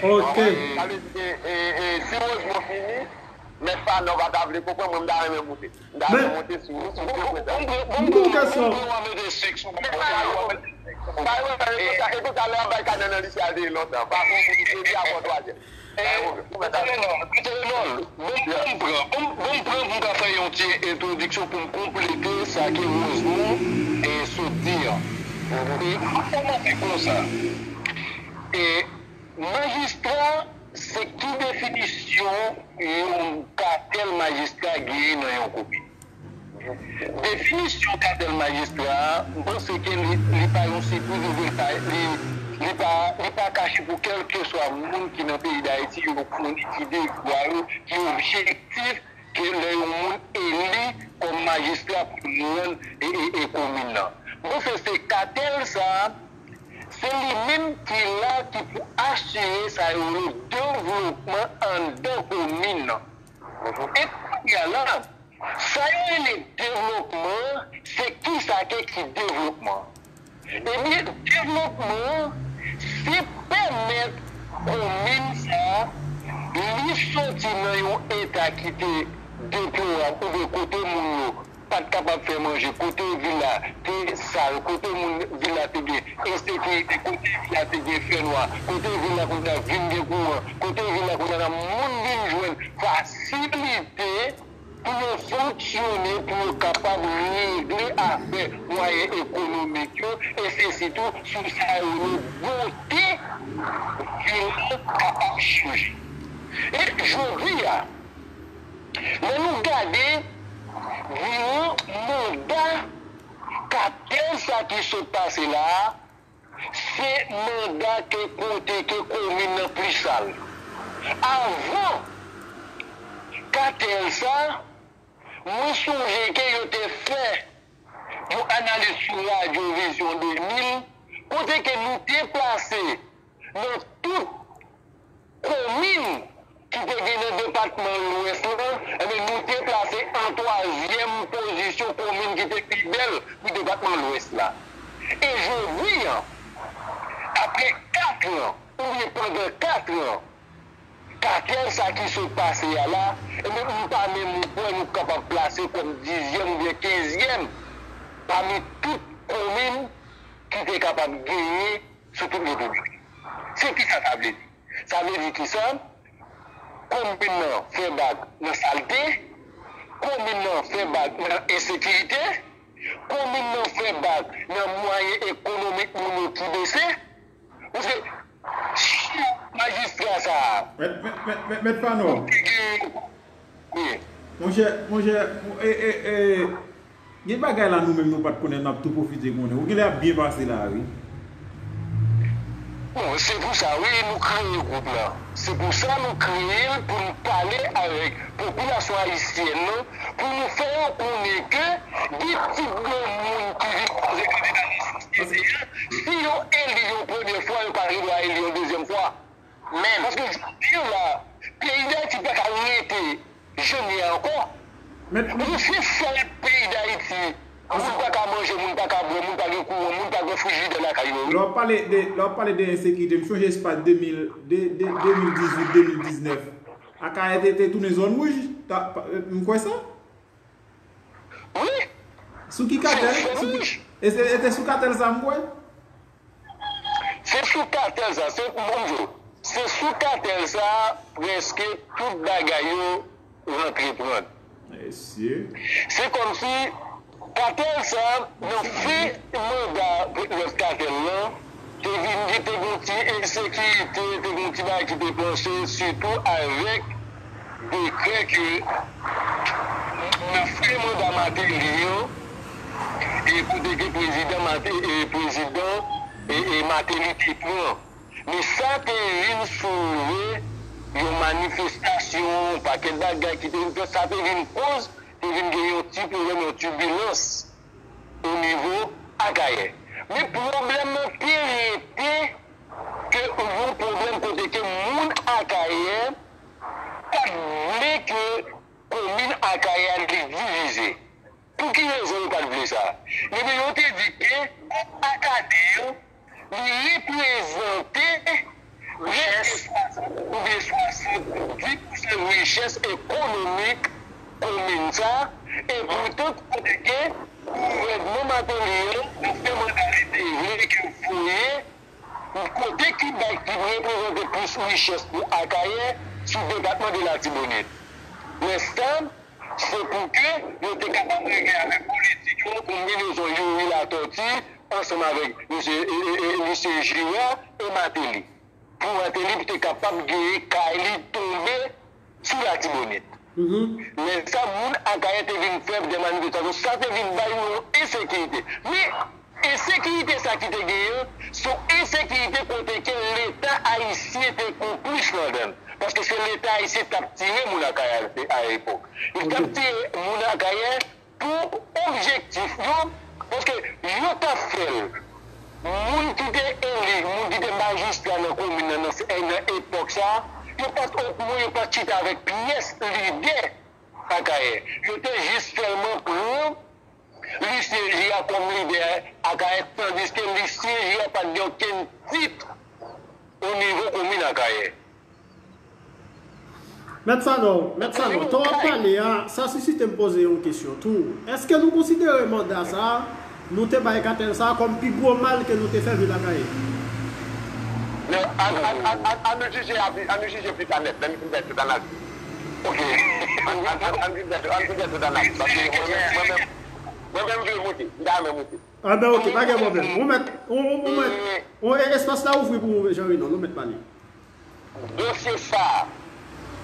Ok. Sa vle di ke, e, e, si Rosemond fini, Mèt Fanò pa ta vle konprann, mwen, m ta renmen moute. M ta renmen monte sou, sou de pwen sa. Bon, bon, bon, bon, bon, kesyon. Bon, bon, mete sik sou bon, bon, bon, bon. E toutalè, m bay kanè nan lise a deye lontan. Pa bon pou nou, depi avan twazyèm. E, Mèt Renòl, Mèt Renòl, bon, bon, m pran, bon, bon, m pran pou m ka fè yon ti entwodiksyon pou m konplete sa ke Rosemond, e, sot di an. E, m ap kòmanse konsa. E, Majistra, se ki definisyon yon katèl majistra genyen nan yon komin? Definisyon katèl majistra a, m panse ke li, li pa yon sipriz oubyen li pa, li, li pa, li pa kache pou kèlkeswa moun ki nan peyi Dayiti, yo konnen ki devwa yo, ki objektif ke lè yon moun eli kòm majistra pou l rann e, e, e komin nan. M panse se katèl sa a, se li menm ki la ki pou asire sa yo rele devlopman anndan komin nan. E kounye a la, sa yo rele devlopman an, se kisa ke ki devlopman? Ebyen, devlopman an, se pèmèt komin sa a, li soti nan yon eta ki te deplorab, oubyen kote moun yo pa t kapab fè manje, kote vil la te sal, kote moun vil la te gen ensekirite, kote vil la te gen fènwa, kote vil la kounye a vin gen kouran, kote vil la kounye a moun vin jwenn fasilite pou yo fonksyone, pou yo kapab regle afè mwayen ekonomik yo, e se sitou sou sa yo rele bote vil la kapab chanje. E jodi a, lè nou gade, viwon manda katèl sa ki sot pase la a, se manda ke kote ke komin nan pli sal. Avan katèl sa, mwen sonje ke yo te fè yon analiz sou Radyo Vizyon de mil, kote ke nou te plase nan tout komin ki te gen nan depatman Lwès lan, ebyen, nou te plase an twazyèm pozisyon komin ki te pi bèl pou depatman Lwès la. E jodi a, apre kat an, oubyen pandan kat an, katèl sa ki sot pase a la, ebyen, m pa menm kwè nou kapab plase kòm dizyèm oubyen kenzyèm pami tout komin ki te kapab genyen sou tout repiblik. Se kisa sa vle di? Sa vle di kisa? Komin nan fè bak nan salte, komin nan fè bak nan ensekirite, komin nan fè bak nan mwayen ekonomik moun yo ki bese. Paske si majistra sa a, Mèt, mèt, mèt, mèt, mèt Fano. Wi. Monchè, monchè, e, e, e, gen bagay la nou menm nou pa t konnen, n ap tou pwofite konnen. Ou genlè ap byen pase la, wi. Bon, se pou sa, wi, nou kreye gwoup la. Se pou sa nou kreye l, pou n pale avèk popilasyon ayisyèn nan, pou nou fè yo konnen ke gen tip de moun ki vin poze kandida nan sosyete a, si yo eli yon premye fwa, yo pa gen dwa eli yon dezyèm fwa. Men, paske jodi a la, peyi Dayiti pa ka rete jan l ye a ankò. Men, nou se sèl peyi Dayiti Moun pa ka manje, moun pa ka bwè, moun pa gen kouran, moun pa gen frijidè lakay yo, wi. Lè w ap pale de, lè w ap pale de ensekirite, m sonje se pa de mil, de, de, de mil dizuit, de mil diznèf. Akayè te, te tounen zòn wouj. M kwè sa. Wi. Sou ki katèl? Sou ki, e se, e te sou katèl sa m kwè? Se sou katèl sa, se, bon, se sou katèl sa, prèske tout bagay yo rantre pran. Mesye. Se kòmsi katèl sa, nan fen manda lòt katèl lan, te vin gen, te gen yon ti ensekirite, te gen yon ti bagay ki te planche, sitou avèk dekrè ke nan fen manda Martelly an, e kote ke prezidan Mate-, e prezidan, e, e Martelly te pran. Men sa te vin soulve yon manifestasyon, yon pakèt bagay ki te vin fèt, sa te vin koz, te vin gen yon ti pwoblèm, yon tibilans o nivo Akayè. Men pwoblèm nan te rete ke yon pwoblèm kote ke moun Akayè pa t vle ke komin Akayè a li divize. Pou ki rezon yo pa t vle sa? Ebyen, yo te di ke gwoup Akayè an, li reprezante prèske swasant oubyen swasanndiz pousan richès ekonomik komin sa, e poutan kote ke gouvènman Martelly an, nan fen manda li te vle ke voye kote ki bay, ki reprezante plis richès pou Akayè sou depatman de Latibonit. Men sa, se pou ke yo te kapab regle avèk politik yo, konbinezon Youri Latortue ansanm avèk mesye, e, e, e, mesye Girard e Martelly. Pou Martelly te kapab genyen kay li tonbe sou Latibonit. Men sa moun Akayè te vin fè de manifestasyon, sa te vin bay yon ensekirite. Men ensekirite sa ki te genyen, se yon ensekirite kote ke Leta ayisyen te konplis ladan l. Paske se Leta ayisyen t ap tire moun Akayè a lepòk. Li t ap tire moun Akayè pou objektif yo, paske yo t ap fè l. Moun ki te eli, moun ki te majistra nan komin nan, nan, nan epòk sa, yo pa t okouran, yo pa t chita avèk pyès lidè Akayè. Yo te jis sèlman pran Lucien Girard kòm lidè Akayè, tandiske Lucien Girard pa t gen okenn tit o nivo komin Akayè. Mèt Sanon, Mèt Sanon, tan w ap pale a, sa sisite m poze yon kesyon tou. Èske nou konsidere manda sa a, nou te bay katèl sa a kòm pi gwo mal ke nou te fè vil Akayè? Non, ann, ann, ann, ann, ann nou jije, ann nou jije pita nèt, lè n fin fè tout analiz. Ok. Ann, ann, ann, ann fin fè tout, ann fin fè tout analiz. Paske mwen menm, mwen menm, mwen menm m vle moute. M ta renmen moute. A ben, ok, pa gen pwoblèm. Ou mèt, ou, ou, ou mèt, ou, e, espas la ouvri pou ou, Jean Reno, nou mèt pale. Dosye sa a,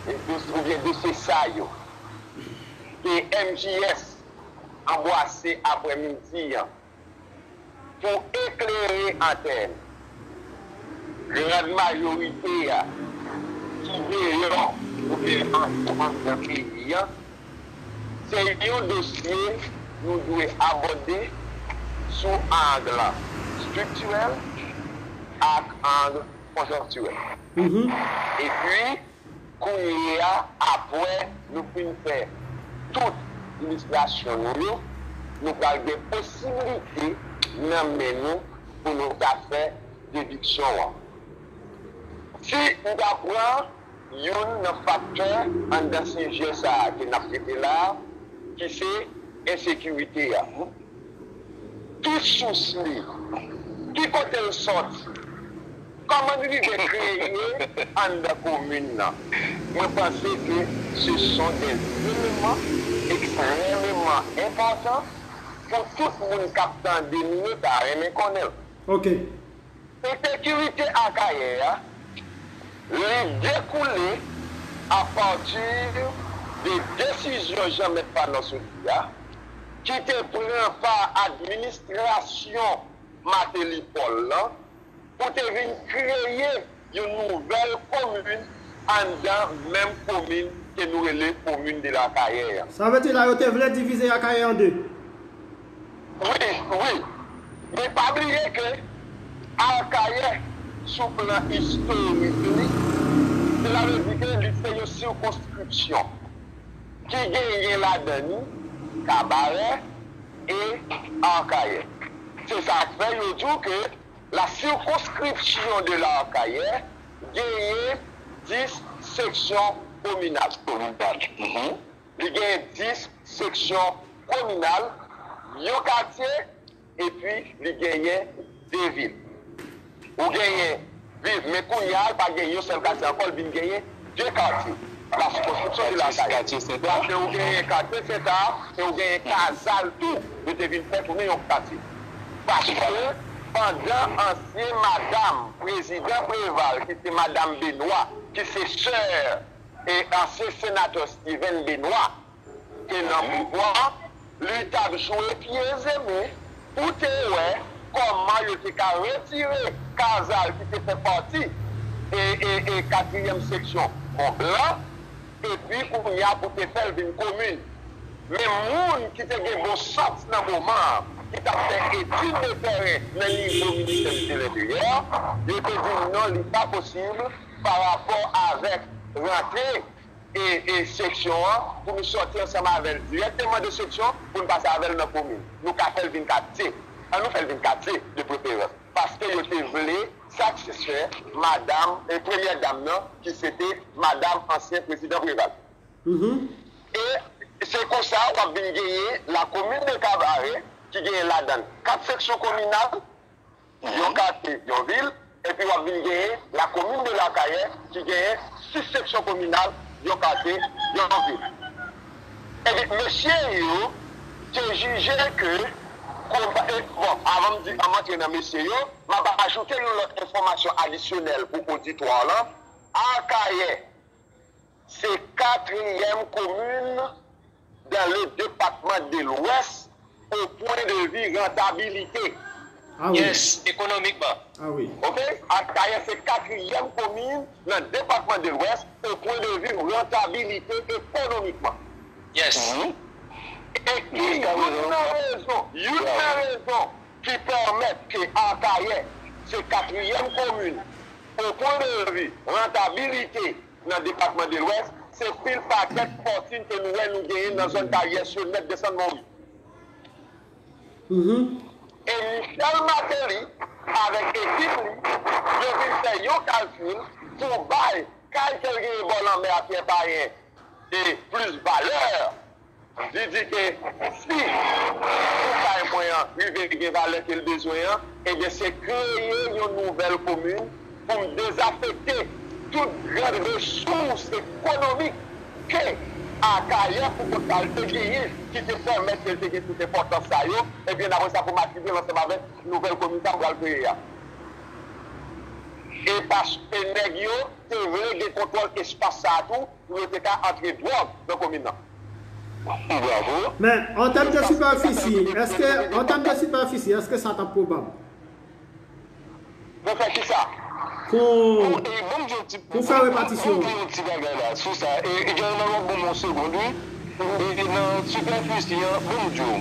e dos-, oubyen dosye sa yo, ke M J S anbwase aprèmidi an pou eklere antèn gran majorite a ki deyò oubyen an, anndan peyi a, se yon dosye nou dwe abòde sou ang estriktirèl ak ang konjonktirèl. Epi, kounye a, apre nou fin fè tout ilistrasyon nou yo, nou pral gen posiblite nan men nou pou nou ka fè dediksyon an. Si n ta pran youn nan faktè anndan sijè sa a ke n ap trete la a, ki se ensekirite a. Ki sous li? Ki kote l sòti? Kòman li rive kreye anndan komin nan? Mwen panse ke se son de eleman ekstrèmeman enpòtan pou tout moun k ap tande nou yo ta renmen konnen l. Ok. Ensekirite Akayè a, li dekoule apati de desizyon Jan Mèt Fanon sot di a, ki te pran pa administrasyon Martelly Paul lan, pou te vin kreye yon nouvèl komin anndan menm komin ke nou rele komin de Akayè an. Sa vle di la, yo te vle divize Akayè an de? Wi, wi. Men pa bliye ke Akayè, sou plan istorik li, sela vle di ke li se yon sikonskripsyon ki genyen ladan li Kabarè, e Akayè. Se sa k fè yo di w ke la circonscription de Akayè genyen dis seksyon kominal. Kominal. Mhm. Li genyen dis seksyon kominal, yon katye, epi li genyen de vil. Ou genyen vil, men kounye a, li pa gen yon sèl katye ankò, li vin genyen de katye. La circonscription de Akayè. Katye Senta. Paske ou genyen katye Senta, e ou genyen Kazal tou, yo te vin fè tounen yon katye. Paske pandan ansyen madanm prezidan Preval, ki se madanm Benoît, ki se sè e ansyen senatè Steven Benoît te nan pouvwa, li t ap jwe pye zemen pou te wè kòman yo te ka retire Kazal ki te fè pati e, e, e katriyèm seksyon Mont Blanc, epi kounye a pou te fè l vin komin. Men moun ki te gen bon sans nan moman an, ki t ap fè etid de tèren nan nivo ministè de lenteryè, yo te di non, li pa posib pa rapò avèk rantre e, e seksyon an, pou nou sòti ansanm avè l dirèkteman de seksyon, pou n pase avè l nan komin. Nou ka fè l vin katye. An nou fè l vin katye, de preferans. Paske yo te vle satisfè madanm, e premyè dam nan, ki se te madanm ansyen prezidan Preval. Mhm. E se konsa w ap vin genyen la komin de Kabarè, ki genyen ladan l kat seksyon kominal, yon katye, yon vil, epi w ap vin genyen la komin de Lakayè, ki genyen sis seksyon kominal, yon katye, yon vil. Ebyen, mesye yo te jije ke, konba-, e, bon, avan m di, avan m antre nan mesye yo, m ap ajoute yon lòt enfòmasyon adisyonèl pou oditwa w lan. Akayè, se katriyèm komin dans le département de l'Ouest au point de vue rentabilité. Ah wi. Yes, ekonomikman. Ah wi. Ok? Akayè se katriyèm komin nan depatman de Lwès au point de vue rentabilité économiquement. Yes. Mhm. E ki youn nan rezon, youn nan rezon ki pèmèt ke Akayè se katriyèm komin au point de vue rentabilité nan depatman de Lwès, se pil pakèt fòtin ke nou wè nou genyen nan zòn Karyès yo nèt desann Mori. Mhm. E Michel Martelly, avèk ekip li, yo vin fè yon kalkil pou bay kay ke l genyen bò lanmè a Pyè Payen e plis valè. Li di ke si pou kay mwen an rive gen valè ke l bezwen an, ebyen se kreye yon nouvèl komin pou m dezafekte tout gran resous ekonomik ke Akayè pou kont pa l te genyen, ki te pèmèt ke l te gen tout enpòtans sa yo, ebyen apre sa pou m atribiye l ansanm avèk nouvèl komin sa m pral kreye a. E paske nèg yo te vle gen kontwòl espas sa a tou, pou yo te ka antre dwòg nan komin nan. Bravo. Men, an tèm de sipèfisi, èske, an tèm de sipèfisi, èske sa t ap pwobab? Pou fè kisa? Pou, e, ban m di yon ti, pou fè repatisyon an. Ban m di yon ti bagay la, sou sa. E, e, Jerry, w ap ban m yon segond, wi. E, e, nan sipèfisi an, ban m di w.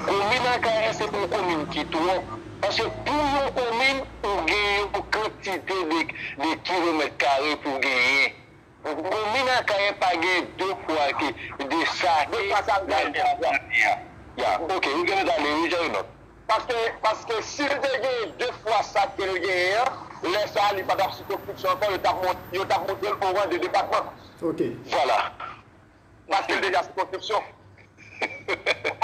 Komin Akayè, se pa yon komin ki twòp. Paske pou yon komin, ou gen yon kantite de, de kilomèt kare pou genyen. Komin Akayè pa gen de fwa ke, de sa ke, de fwa sa l genyen. Ya, ok, ou gen ale, wi, Jean Renot. Paske, paske si l te gen de fwa sa ke l genyen an, lè sa a, li pa t ap sikonskripsyon ankò, yo t ap mont-, yo t ap monte l o ran de depatman. Ok. Vwala. Paske l deja sikonskripsyon.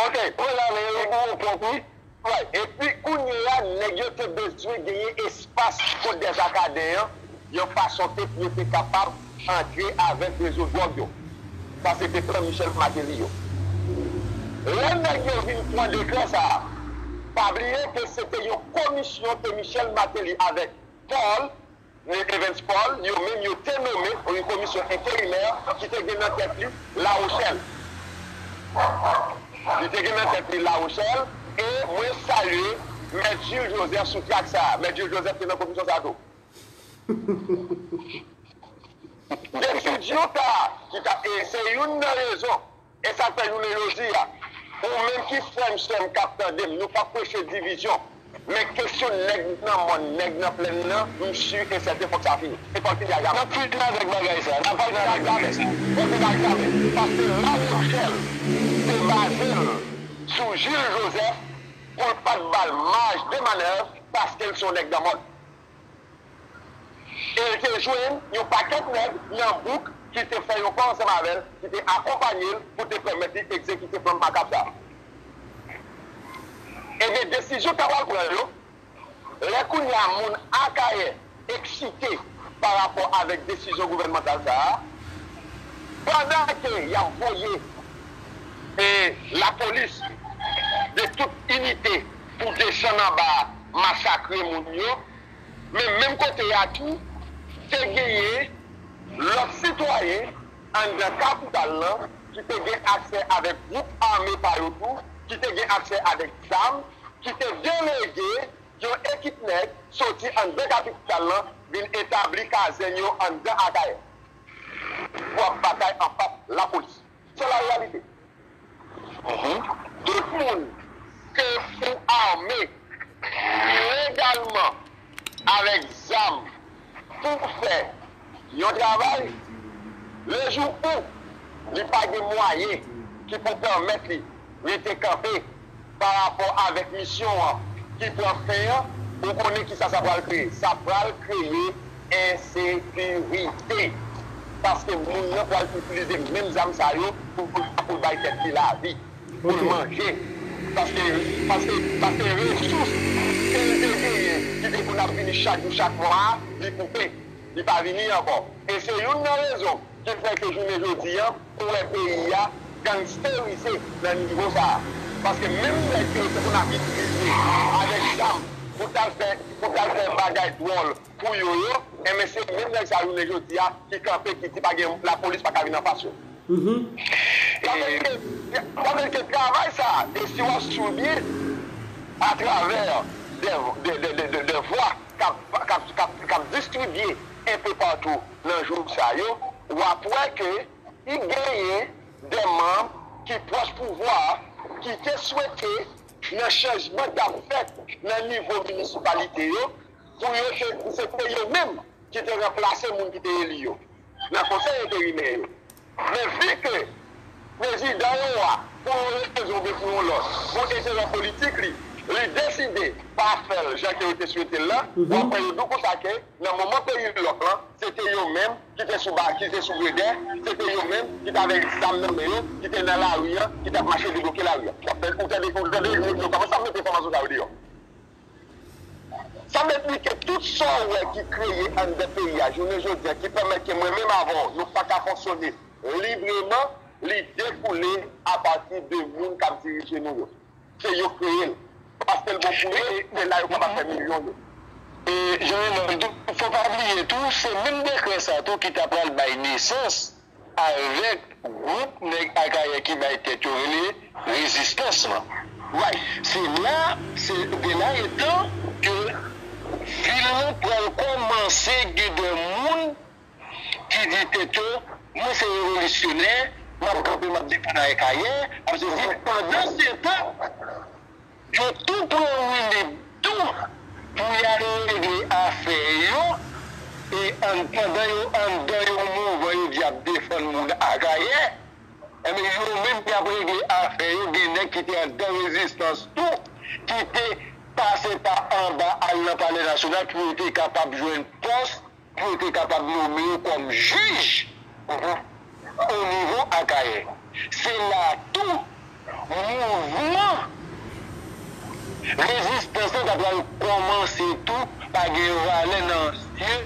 Ok, pran ale, ou pwòp, wi. Wi, epi kounye a, nèg yo te bezwen genyen espas Côte des Arcadins an, yon fason ke pou yo te kapab antre avèk rezo dwòg yo. Sa se te plan Michel Martelly yo. Lè nèg yo vin pran dekrè sa a, pa bliye ke se te yon komisyon ke Michel Martelly avèk Paul, Evans Paul, yo menm yo te nome yon komisyon enterimè ki te gen nan tèt li La Rochelle. Li te gen nan tèt li La Rochelle, e mwen salye Mèt Jules Joseph sou trak sa a. Mèt Jules Joseph te nan komisyon sa a tou. Desizyon sa a, ki ta, e se youn nan rezon E sa k fè jounen jodi a, ou menm ki frè m, sè m k ap tande m, nou p ap preche divizyon. Men kesyon nèg nan mòn, nèg nan plèn nan, m si e sèten fòk sa fini. E fòk fini a jamè. N ap fini avèk bagay sa. N ap fini avèk bagay sa. Fòk fini a jamè. Paske Lawochèl te baze l sou Jules Joseph pou l pa t ba l maj de manèv paske l se yon nèg nan mòd. E l te jwenn yon pakèt nèg nan bouk ki te fè yon kò ansanm avè l, ki te akonpanye l pou te pèmèt li egzekite plan makab sa a. Ebyen, desizyon k ta pral pran yo, lè kounye a moun Akayè eksite pa rapò avèk desizyon gouvènmantal sa a, pandan ke y ap voye e lapolis de tout inite pou desann anba masakre moun yo, men menm kote a tou, te genyen lòt sitwayen anndan kapital lan ki te gen aksè avèk gwoup ame pa yo tou, ki te gen aksè avèk zam, ki te delege yon ekip nèg soti anndan kapital lan vin etabli kazèn yo anndan Akayè pou ap batay anfas lapolis. Se la reyalite. Tout moun ke ou ame ilegalman avèk zam pou fè yon travay, lejou ou li pa gen mwayen ki pou pèmèt li rete kanpe pa rapò avèk misyon an ki pran fen an, ou konnen kisa sa pral kreye? Sa pral kreye ensekirite. Paske moun nan pral itilize menm zam sa yo pou, pou, pou bay tèt li lavi, pou l manje. Paske, paske, paske resous ke l te genyen, ki te konn ap vini chak jou, chak mwa, li koupe. Li pa vini ankò. E se youn nan rezon ki fè ke jounen jodi a, ou wè peyi a gangsterize nan nivo sa a. Paske menm nèg ke yo te konn ap itilize avèk zam pou t al fè, pou t al fè bagay dwòl pou yo yo, enben se menm nèg sa a jounen jodi a ki kanpe, ki di pa gen, lapolis pa ka vin anfas yo. Sa vle di ke, sa vle di ke travay sa a, e si w ap swiv byen, atravè de, de, de, de, de, de vwa k ap, k ap, k ap, k ap distribye enpe patou nan jou sa yo, w ap wè ke i genyen de manm ki pwòch pouvwa a ki te swete nan chanjman k ap fèt nan nivo minisipalite yo, pou yo te, se te yo menm ki te ranplase moun ki te eli yo nan konsèy enterimè yo. Men vi ke prezidan yo a, pou yon rezon oubyen pou yon lòt, pou enterè politik li, li deside pa fè l jan ke yo te swete l lan, w ap wè yo di w konsa ke nan moman peyi lòk lan, se te yo menm ki te sou ba, ki te sou gredè, se te yo menm ki t avèk zam nan men yo, ki te nan lari a, ki t ap mache debloke lari a. W ap tande, ou tande, ou tande, yo, yo kòmanse ap mete enfòmasyon sa yo deyò. Sa vle di ke tout sa w wè ki kreye anndan peyi a, jounen jodi a, ki pèmèt ke mwen menm avè w, nou pa ka fonksyone libreman, li dekoule apati de moun k ap dirije nou yo. Se yo kreye l. Paske l bon pou yo, se la yo kapab fè milyon yo. E, Jean Renold, fò pa bliye tou, se menm dekrè sa tou ki ta pral bay nesans avèk gwoup nèg Akayè ki bay tèt yo rele Rezistans lan. Wi, se la, se de la etan ke vil lan pral kòmanse gen de moun ki di tèt yo, mwen se revolisyonè, m ap kanpe, m ap defann Akayè, ap sezi. Pandan se tan, yo tou pran woulib tou pou y al regle afè yo, e an, pandan yo anndan yon mouvman yo di y ap defann moun Akayè, enben, yo menm y ap regle afè yo, gen nèg ki te anndan rezistans tou, ki te pase pa anba al nan Palè Nasyonal pou yo te kapab jwenn pòs pou yo te kapab nonmen yo kòm jij o nivo Akayè. Se la tou mouvman rezistans lan ta pral kòmanse tou pa gen valè nan zye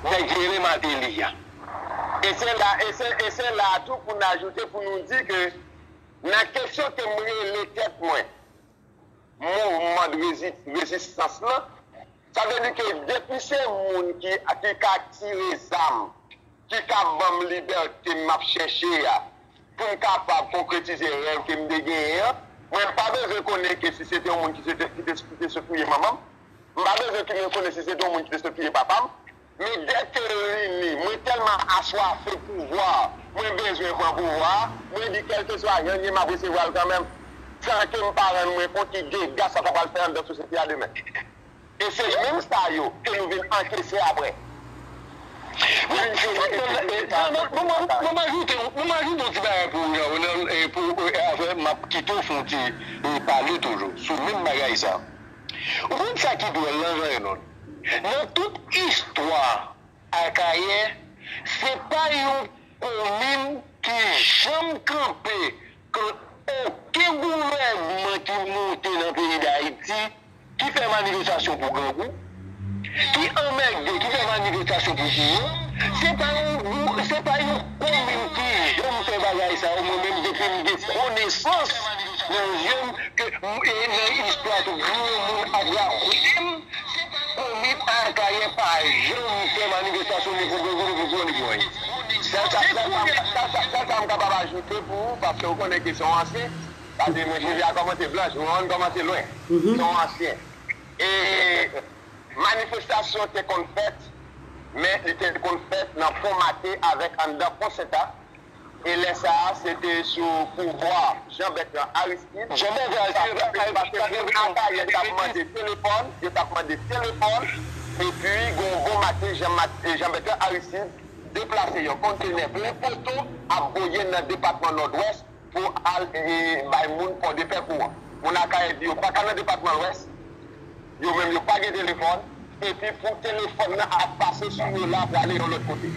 nèg ki rele Mateli a. E se la, e se, e se la tou pou n ajoute, pou nou di ke nan kesyon ke m rele tèt mwen, mouvman de rezi-, rezistans lan, sa vle di ke depi se moun ki, ki ka tire zam, ki ka ban m libète m ap chèche a, pou m kapab konkretize rèv ke m te genyen an, mwen pa bezwen konnen ke si se te yon moun ki se te, ki te, ki te sot touye manman m, m pa bezwen ke m konnen si se te yon moun ki te sot touye papa m, men dèke l vini, mwen tèlman aswafe pouvwa, mwen bezwen pran pouvwa a, mwen di kèlkeswa jan l ye, m ap resevwa l kanmenm, san ke m pa rann mwen kont ki dega sa ta pral fè anndan sosyete a demen. E se menm sa yo ke nou vin ankese apre. Bon, bon, bon, bon, bon, m ajoute, bon, m ajoute yon ti bagay pou ou, Jean Renald, e pou, e, afè, m ap kite w fè yon ti, e, pale toujou sou menm bagay sa. Ou konn sa ki dwòl lan, Jean Renald? Nan tout istwa Akayè, se pa yon komin ki janm kanpe kont okenn gouvènman ki monte nan peyi Dayiti ki fè manifestasyon pou grangou, ki anmède, ki fè manifestasyon pou piyay, se pa yon gwou-, se pa yon komin ki janm fè bagay sa yo. Mwen menm, depi m gen konesans nan zye m, ke m, e nan istwa tou, granmoun ap rakonte m, komin Akayè pa janm fè manifestasyon ni pou grangou, ni pou piyay, ni pou anyen. Sèl sa, sèl sa, sèl sa, sèl sa m kapab ajoute pou ou, paske ou konnen ke se yon ansyen, paske mwen, cheve a kòmanse blanch, mwen kòmanse lwen. Se yon ansyen. E manifestasyon te konn fèt, men li te konn fèt nan Fon Mate avèk anndan Fon Senta. E lè sa a, se te sou pouvwa Jean Bertrand Aristide. Jean Bertrand Aristide, paske, paske moun Akayè t ap mande telefòn, yo t ap mande telefòn, epi gon bon maten, Jean Mat-, Jean Bertrand Aristide deplase yon kontenè plen poto ap voye nan depatman Nòdwès pou al, e, bay moun Pòdepè kouran. Moun Akayè di yo pa ka nan depatman Lwès, yo menm yo pa gen telefòn, epi pou telefòn nan ap pase sou yo la pou ale yon lòt kote.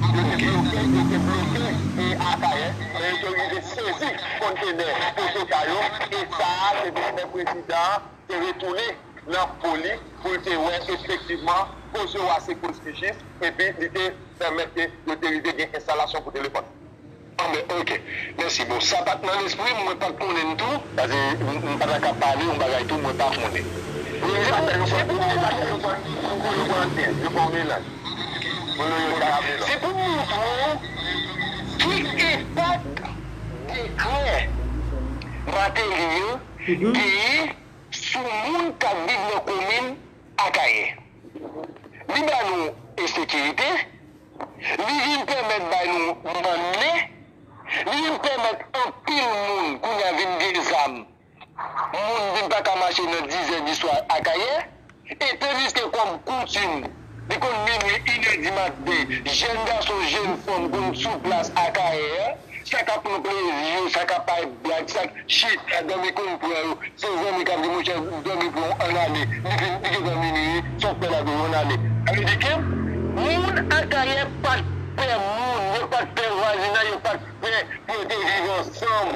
Yo te bloke, yo te bloke, e, Akayè, men yo te rive sezi kontenè poto sa yo, e sa a te vin fè prezidan an te retounen nan po li pou l te wè efektivman koze yo a se koz ki jis, epi li te pèmèt ke yo te rive gen enstalasyon pou telefòn. Anben, oke. Mèsi. Bon, sa pa t nan lespri m, mwen pa t konnen l tou, paske m, m pa ta ka pale yon bagay tou mwen pa konnen. Se pou, se pou, se pou montre w ki enpak dekrè Martelly an genyen sou moun k ap viv nan komin Akayè. Li ba nou ensekirite, li vin pèmèt bay nou mannen, li vin pèmèt anpil moun kounye a vin gen zam. Moun vin pa ka mache nan dizè di swa Akayè, e tandiske kòm koutim, li konn minui, inè di maten, jèn gason, jèn fanm konn sou plas Akayè, sa k ap pran plezi yo, sa k ap bay blag, sa k chita, dòmi konn pran yo. Se zanmi k ap di, monchè, dòmi pran w, ann ale. Li vin, li gentan minui, sa w fè la toujou, ann ale. Sa vle di ke moun Akayè pa t pè moun, yo pa t pè vwazinay, yo pa t pè pou yo te viv ansanm.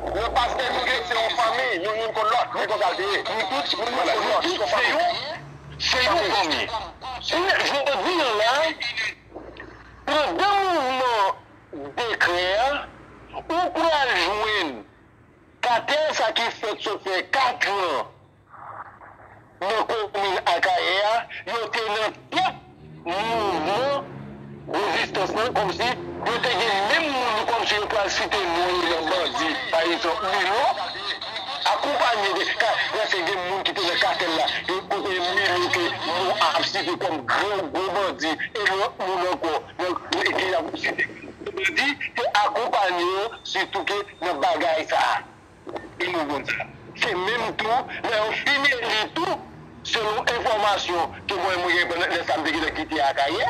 Non, paske nou te se yon fanmi, nou youn konn lòt, men konsa l te ye. Nou tout, nou youn konn lòt, nou tout se yon, se yon fanmi. Kounye a, jodi a la, pandan mouvman dekrè a, ou pral jwenn katèl sa ki fèt sot fè katran nan komin Akayè a, yo te nan tèt mouvman rezistans lan, kòmsi yo te gen menm moun, kòmsi yo pral site non yo nan bandi, pa egzanp, Milo, akonpanye de ka-, prèske gen moun ki te nan katèl la, yo kote Milo ke nou ap site kòm gran gwo bandi, e lòt moun ankò, nan, ki ap site kòm gwo bandi, te akonpanye yo, sitou ke nan bagay sa a. Li nou konn sa. Se menm tou, lè yo fin eli tou, selon enfòmasyon ke mwen, mwen gen pandan lè sa m te gentan kite Akayè,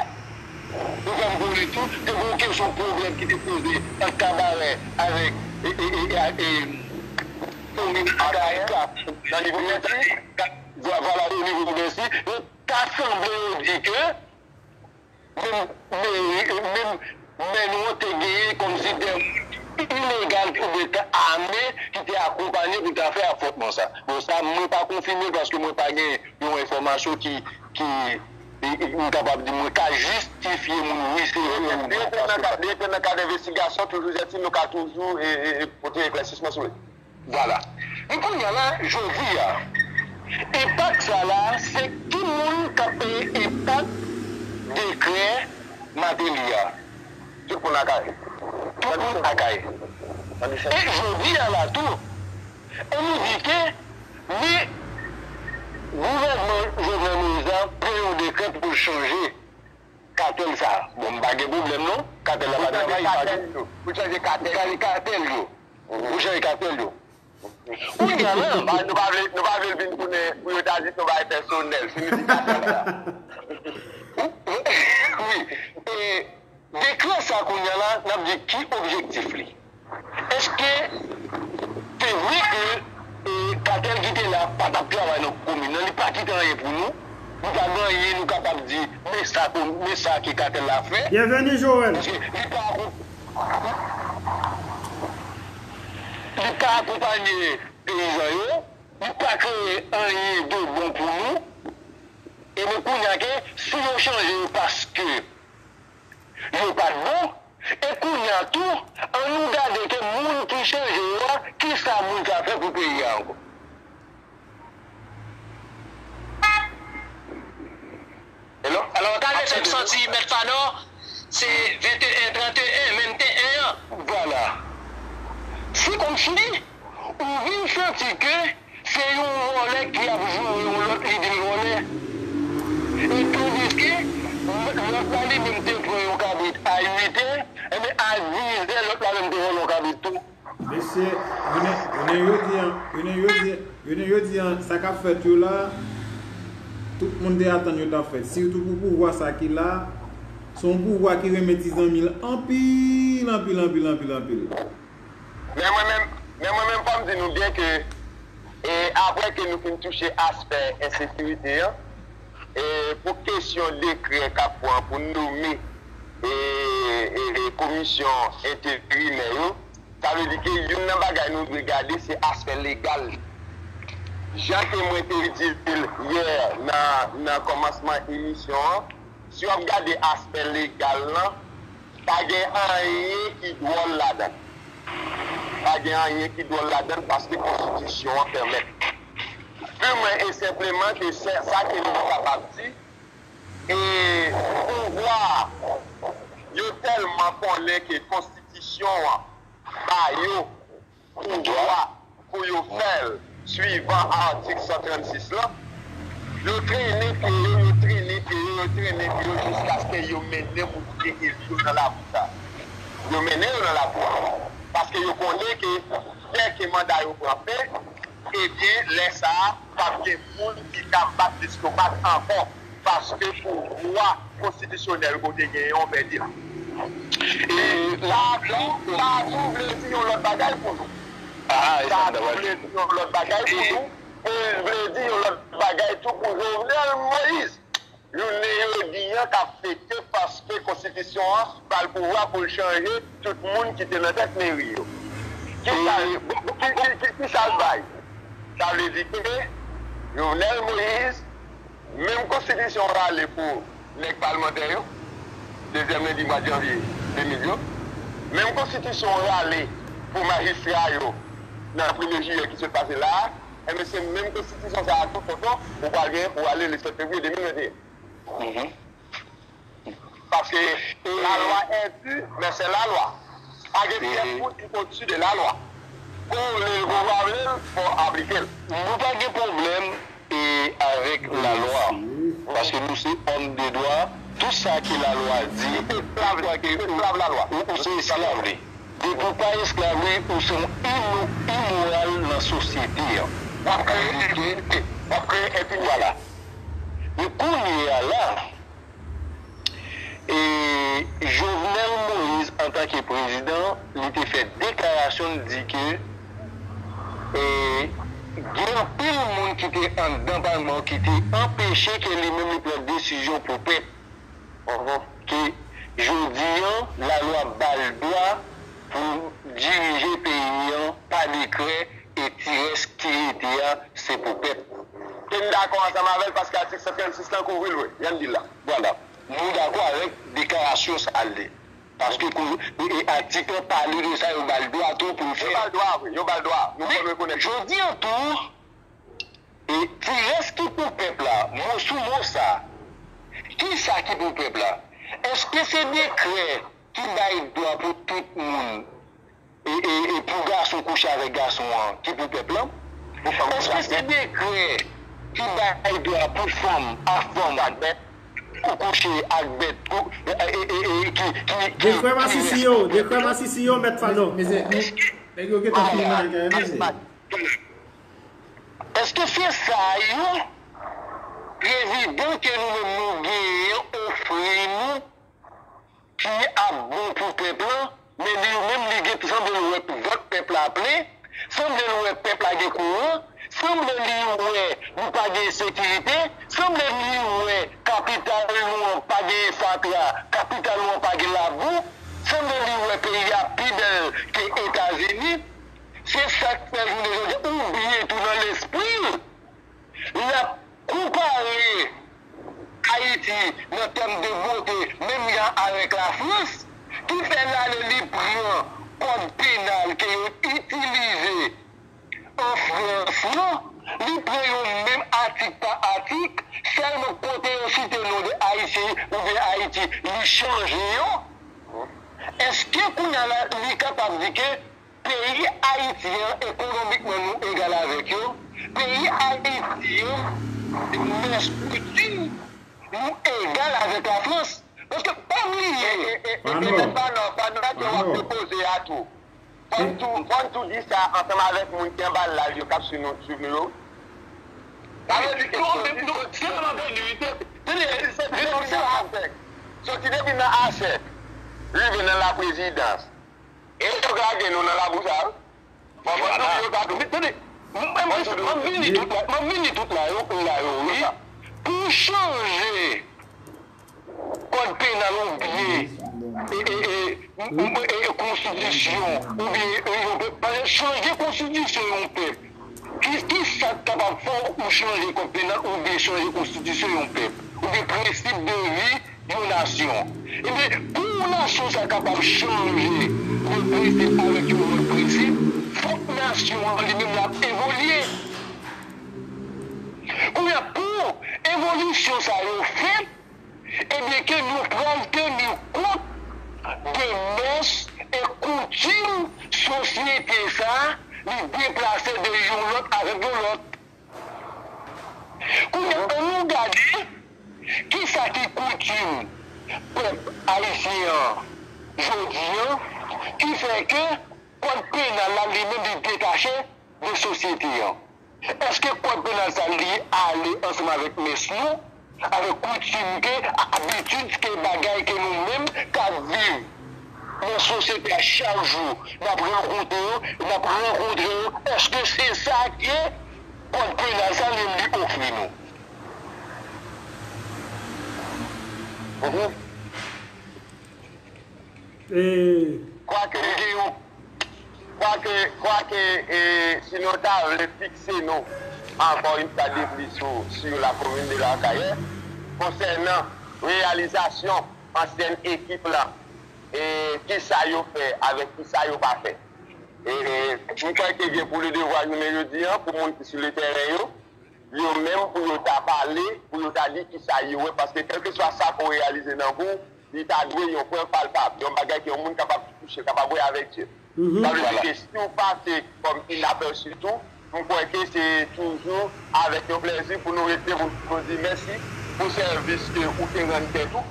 yo fè m konnen tou, te gen yon kesyon pwoblèm ki te poze ant Kabarè avèk, e, e, e, e, e, komin Akayè, nan nivo Bèti, vwa-, vwala, o nivo Bèti, yo ta sanble yo di ke menm, menm, menm mè nou an te genyen kòmsi de moun ilegal oubyen te ame ki te akonpanye pou ta fè afwontman sa. Bon, sa, mwen pa konfime paske mwen pa gen yon enfòmasyon ki, ki, e, e, m kapab di mwen ka jistifye moun wi se vre ou non. Li rete nan kad, li rete nan kad envestigasyon, toujou jèti, nou ka toujou, e, e, e, pote eklèsisman sou li. Vwala. Men kounye a la, jodi a, enpak sa la, se ki moun k ap peye enpak dekrè Martelly a? Tout moun Akayè. Tout moun Akayè. E jodi a la tou, e nou di ke, men gouvènman Jovenel Moïse la pran yon dekrè pou l chanje katèl sa. Bon, m pa gen pwoblèm non. Katèl la pa travay, pa gen. Pou chanje katèl yo. Pou chanje katèl yo. Pou chanje katèl yo. Kounye a la, nou pa vle, nou pa vle l vin tounen pou yo ta di se yon bagay pèsonèl, si nou di katèl sa. Wi. E, Dekrè sa kounye a la, n ap di ki objektif li. Èske se vre ke, e, katèl ki te la pa t ap travay nan komin nan, li pa kite anyen pou nou? Nou pa gen anyen nou kapab di, men sa, men sa ke katèl la fè? Byenveni, Joel. Paske li pa akonp-, li pa akonpanye peyizan yo, li pa kreye anyen de bon pou nou. E men kounye a ke si yo chanje yo paske yo pa t bon, e kounye a tou, ann nou gade ke moun ki chanje yo a, kisa moun sa fè pou peyi a ankò? Hello? Alò, ta lese m santi, Mèt Fanò, se venteyen, tranteyen, venteyen an. Vwala. Se kòmsi ou vin santi ke se yon vòlè ki ap joure yon lòt, li vin vòlè. E tandiske lòt la li menm te pran yon kabrit a uit è, enben a diz è lòt la menm te vòlè yon kabrit tou. Mesye, jounen, jounen jodi an, jounen jodi, jounen jodi an, sa k ap fèt yo la, tout moun te atann yo t ap fèt. Sitou pou pouvwa sa ki la, se yon pouvwa ki renmen ti zanmi l anpil, anpil, anpil, anpil, anpil. Men mwen menm, men mwen menm, fò m di nou byen ke, e, apre ke nou fin touche aspè ensekirite an, e, pou kesyon dekrè k ap pran pou nome, e, e, e, komisyon enterimè yo, sa vle di ke youn nan bagay nou dwe gade, se aspè legal li. Jan ke mwen te di l yè nan, nan kòmansman emisyon an, si w ap gade aspè legal lan, pa gen anyen ki dwòl ladan l. Pa gen anyen ki dwòl ladan l paske konstitisyon an pèmèt. Purman e senpleman ke sa, sa ke nou kapab di, e pouvwa yo tèlman konnen ke konstitisyon an ba yo pouvwa pou yo fè l swivan atik san trannsis lan, yo trennen pye yo, yo trennen pye yo, yo trennen pye yo jiskaske yo mennen moun ki te eli yo nan lakou sa. Yo mennen yo nan lakou a. Paske yo konnen ke dèke manda yo pran fen, ebyen, lè sa a, p ap gen moun ki ka bat lestomak ankò. Paske pouvwa konstitisyonèl ke w te genyen an, w pèdi l. E sa tou, sa tou vle di yon lòt bagay pou nou. Sa tou vle di yon lòt bagay pou nou. E vle di yon lòt bagay tou pou Jovenel Moïse. Jounen jodi an k ap fete paske konstitisyon an ba l pouvwa pou l chanje tout moun ki te nan tèt meri yo. Kisa, ki, ki, ki, kisa l bay? Sa vle di ke Jovenel Moïse, menm konstitisyon rale pou nèg palmantè yo, dezyèm lendi mwa janvye de mil yo, menm konstitisyon rale pou majistra yo nan premye jiyè ki sot pase la a, enben se menm konstitisyon sa a tou, tonton, ou pral gen pou w ale le sèt fevriye de mil venteyen. Paske la loi est dure, mais c'est la loi. Pa gen pyès moun ki odsi de la lwa. Kon w vle l, kon w pa vle l, fò w aplike l. Nou pa gen pwoblèm e avèk lalwa. Paske nou se òm de dwa, tout sa ke lalwa di, esklav, esklav lalwa. Ou, ou se esklav li. Depi w pa esklav li, ou se yon imo-, imoral nan sosyete an. W ap kreye enpinite. W ap kreye enpinite. Vwala. Men kounye a la, e Jovenel Moïse, antanke prezidan, li te fè deklarasyon, li di ke, e, gen anpil moun ki te anndan palman ki te anpeche ke li menm li pran desizyon pou pèp. Ke jodi an, lalwa ba l dwa pou dirije peyi an pa dekrè, e ti rès ki rete a, se pou pèp. E m dakò ansanm avè l paske atik san trannsis lan kouvri l, wi, jan l di l la. Vwala. Nou dakò avèk deklarasyon sa a, li. Paske kou-, e, e, atik lan pale de sa, yo ba l dwa tou pou l fè. Yo ba l dwa, wi, yo ba l dwa. Nou fò n rekonèt. Jodi an tou, e ti rès ki pou pèp la, mo sou mo sa, kisa ki pou pèp la? Èske se dekrè ki bay dwa pou tout moun e, e, e pou gason kouche avèk gason an ki pou pèp lan? Èske se dekrè ki bay dwa pou fanm a fanm pou kouche ak bèt, pou, e, e, e, e, ki, ki, ki, dekrè masisi yo, dekrè masisi yo, mèt Fanon. Mezanmi, nèg yo gentan fini nan kay, mezanmi. Èske se sa yo, prezidan ke nou menm nou genyen ofri nou? peyi ap bon pou pèp lan, men li menm li gen sanble l wè vant pèp la plen, sanble l wè pèp la gen kouran, sanble li wè nou pa gen sekirite, sanble li wè kapital nou an pa gen fatra, kapital nou an pa gen labou, sanble li wè peyi a pi bèl ke Etazini. Se sa k fè jounen jodi a, oubyen tou nan lespri l, l ap konpare Ayiti nan tèm de bote, menm jan avèk Lafrans, ki fè l ale li pran kòd penal ke yo itilize an Frans lan, li pran yo menm atik pa atik, sèlman kote yo site non de Ayiti oubyen Ayiti, li chanje yo. Èske kounye a la, li kapab di ke peyi Ayiti an, ekonomikman, nou egal avèk yo. Peyi Ayiti an, mès, koutim, nou egal avèk Lafrans. Paske pa bliye. E, e, e, e, Manno, e, Manno, Manno, w ap depoze a tou. Fò n tou, fò n tou di sa ansanm avèk moun ki anba live yo k ap swiv nou, swiv nou yo. Sa vle di ke soti, soti depi nan asèk, soti depi nan asèk, rive nan laprezidans, e yo k lage nou nan labou sa a wi. Fò n tou di yo sa tou. Men tande, m, m, m, m vini tout la, m vini tout la, yo, la, yo, wi. Pou chanje kòd penal oubyen, e, e, e, m, m, e, e, konstitisyon, oubyen, e, yo, pa chanje konstitisyon yon pèp. Ki, ki sa k kapab fè w chanje kòd penal oubyen chanje konstitisyon yon pèp, oubyen prensip de vi yon nasyon? Ebyen, pou yon nasyon sa kapab chanje yon prensip avèk yon lòt prensip, fòk nasyon an li menm l ap evolye. Kounye a, pou evolisyon sa yo fèt, ebyen, ke nou pral teni kont de mès e koutim sosyete sa a, li deplase de yon lòt avèk yon lòt. Kounye a, ann nou gade kisa ki koutim pèp ayisyen an jodi an, ki fè ke kòd penal la, li menm, li detache de sosyete an. Èske kòd penal sa li ale ansanm avèk mès nou, avèk koutim ke, abitid ke, bagay ke nou menm k ap viv nan sosyete a chak jou, n ap rankontre yo, n ap rankontre yo? Èske se sa ke kòd penal sa li menm li ofri nou? Mhm. E kwake, gen yon, kwake, kwake, e, si nou ta vle fikse nou ankò yon fwa de plis sou, sur la commune de Lacaille, konsènan reyalizasyon ansyèn ekip la, e, kisa yo fè avèk kisa yo pa fè. E, e, m kwè ke gen pou le devwa jounen jodi an pou moun ki sou le tèren yo, yo menm pou yo ta pale, pou yo ta di kisa yo wè, paske kèlkeswa sa ke w reyalize nan vi w, li ta dwe yon pwen palpab, yon bagay ke yon moun kapab touche, kapab wè avèk je. Mhm. Sa vle di ke si w pase kòm inapèsi tou, m kwè ke se toujou avèk yon plèzi pou nou rete, pou nou di mèsi pou sèvis ke ou te rann tèt ou.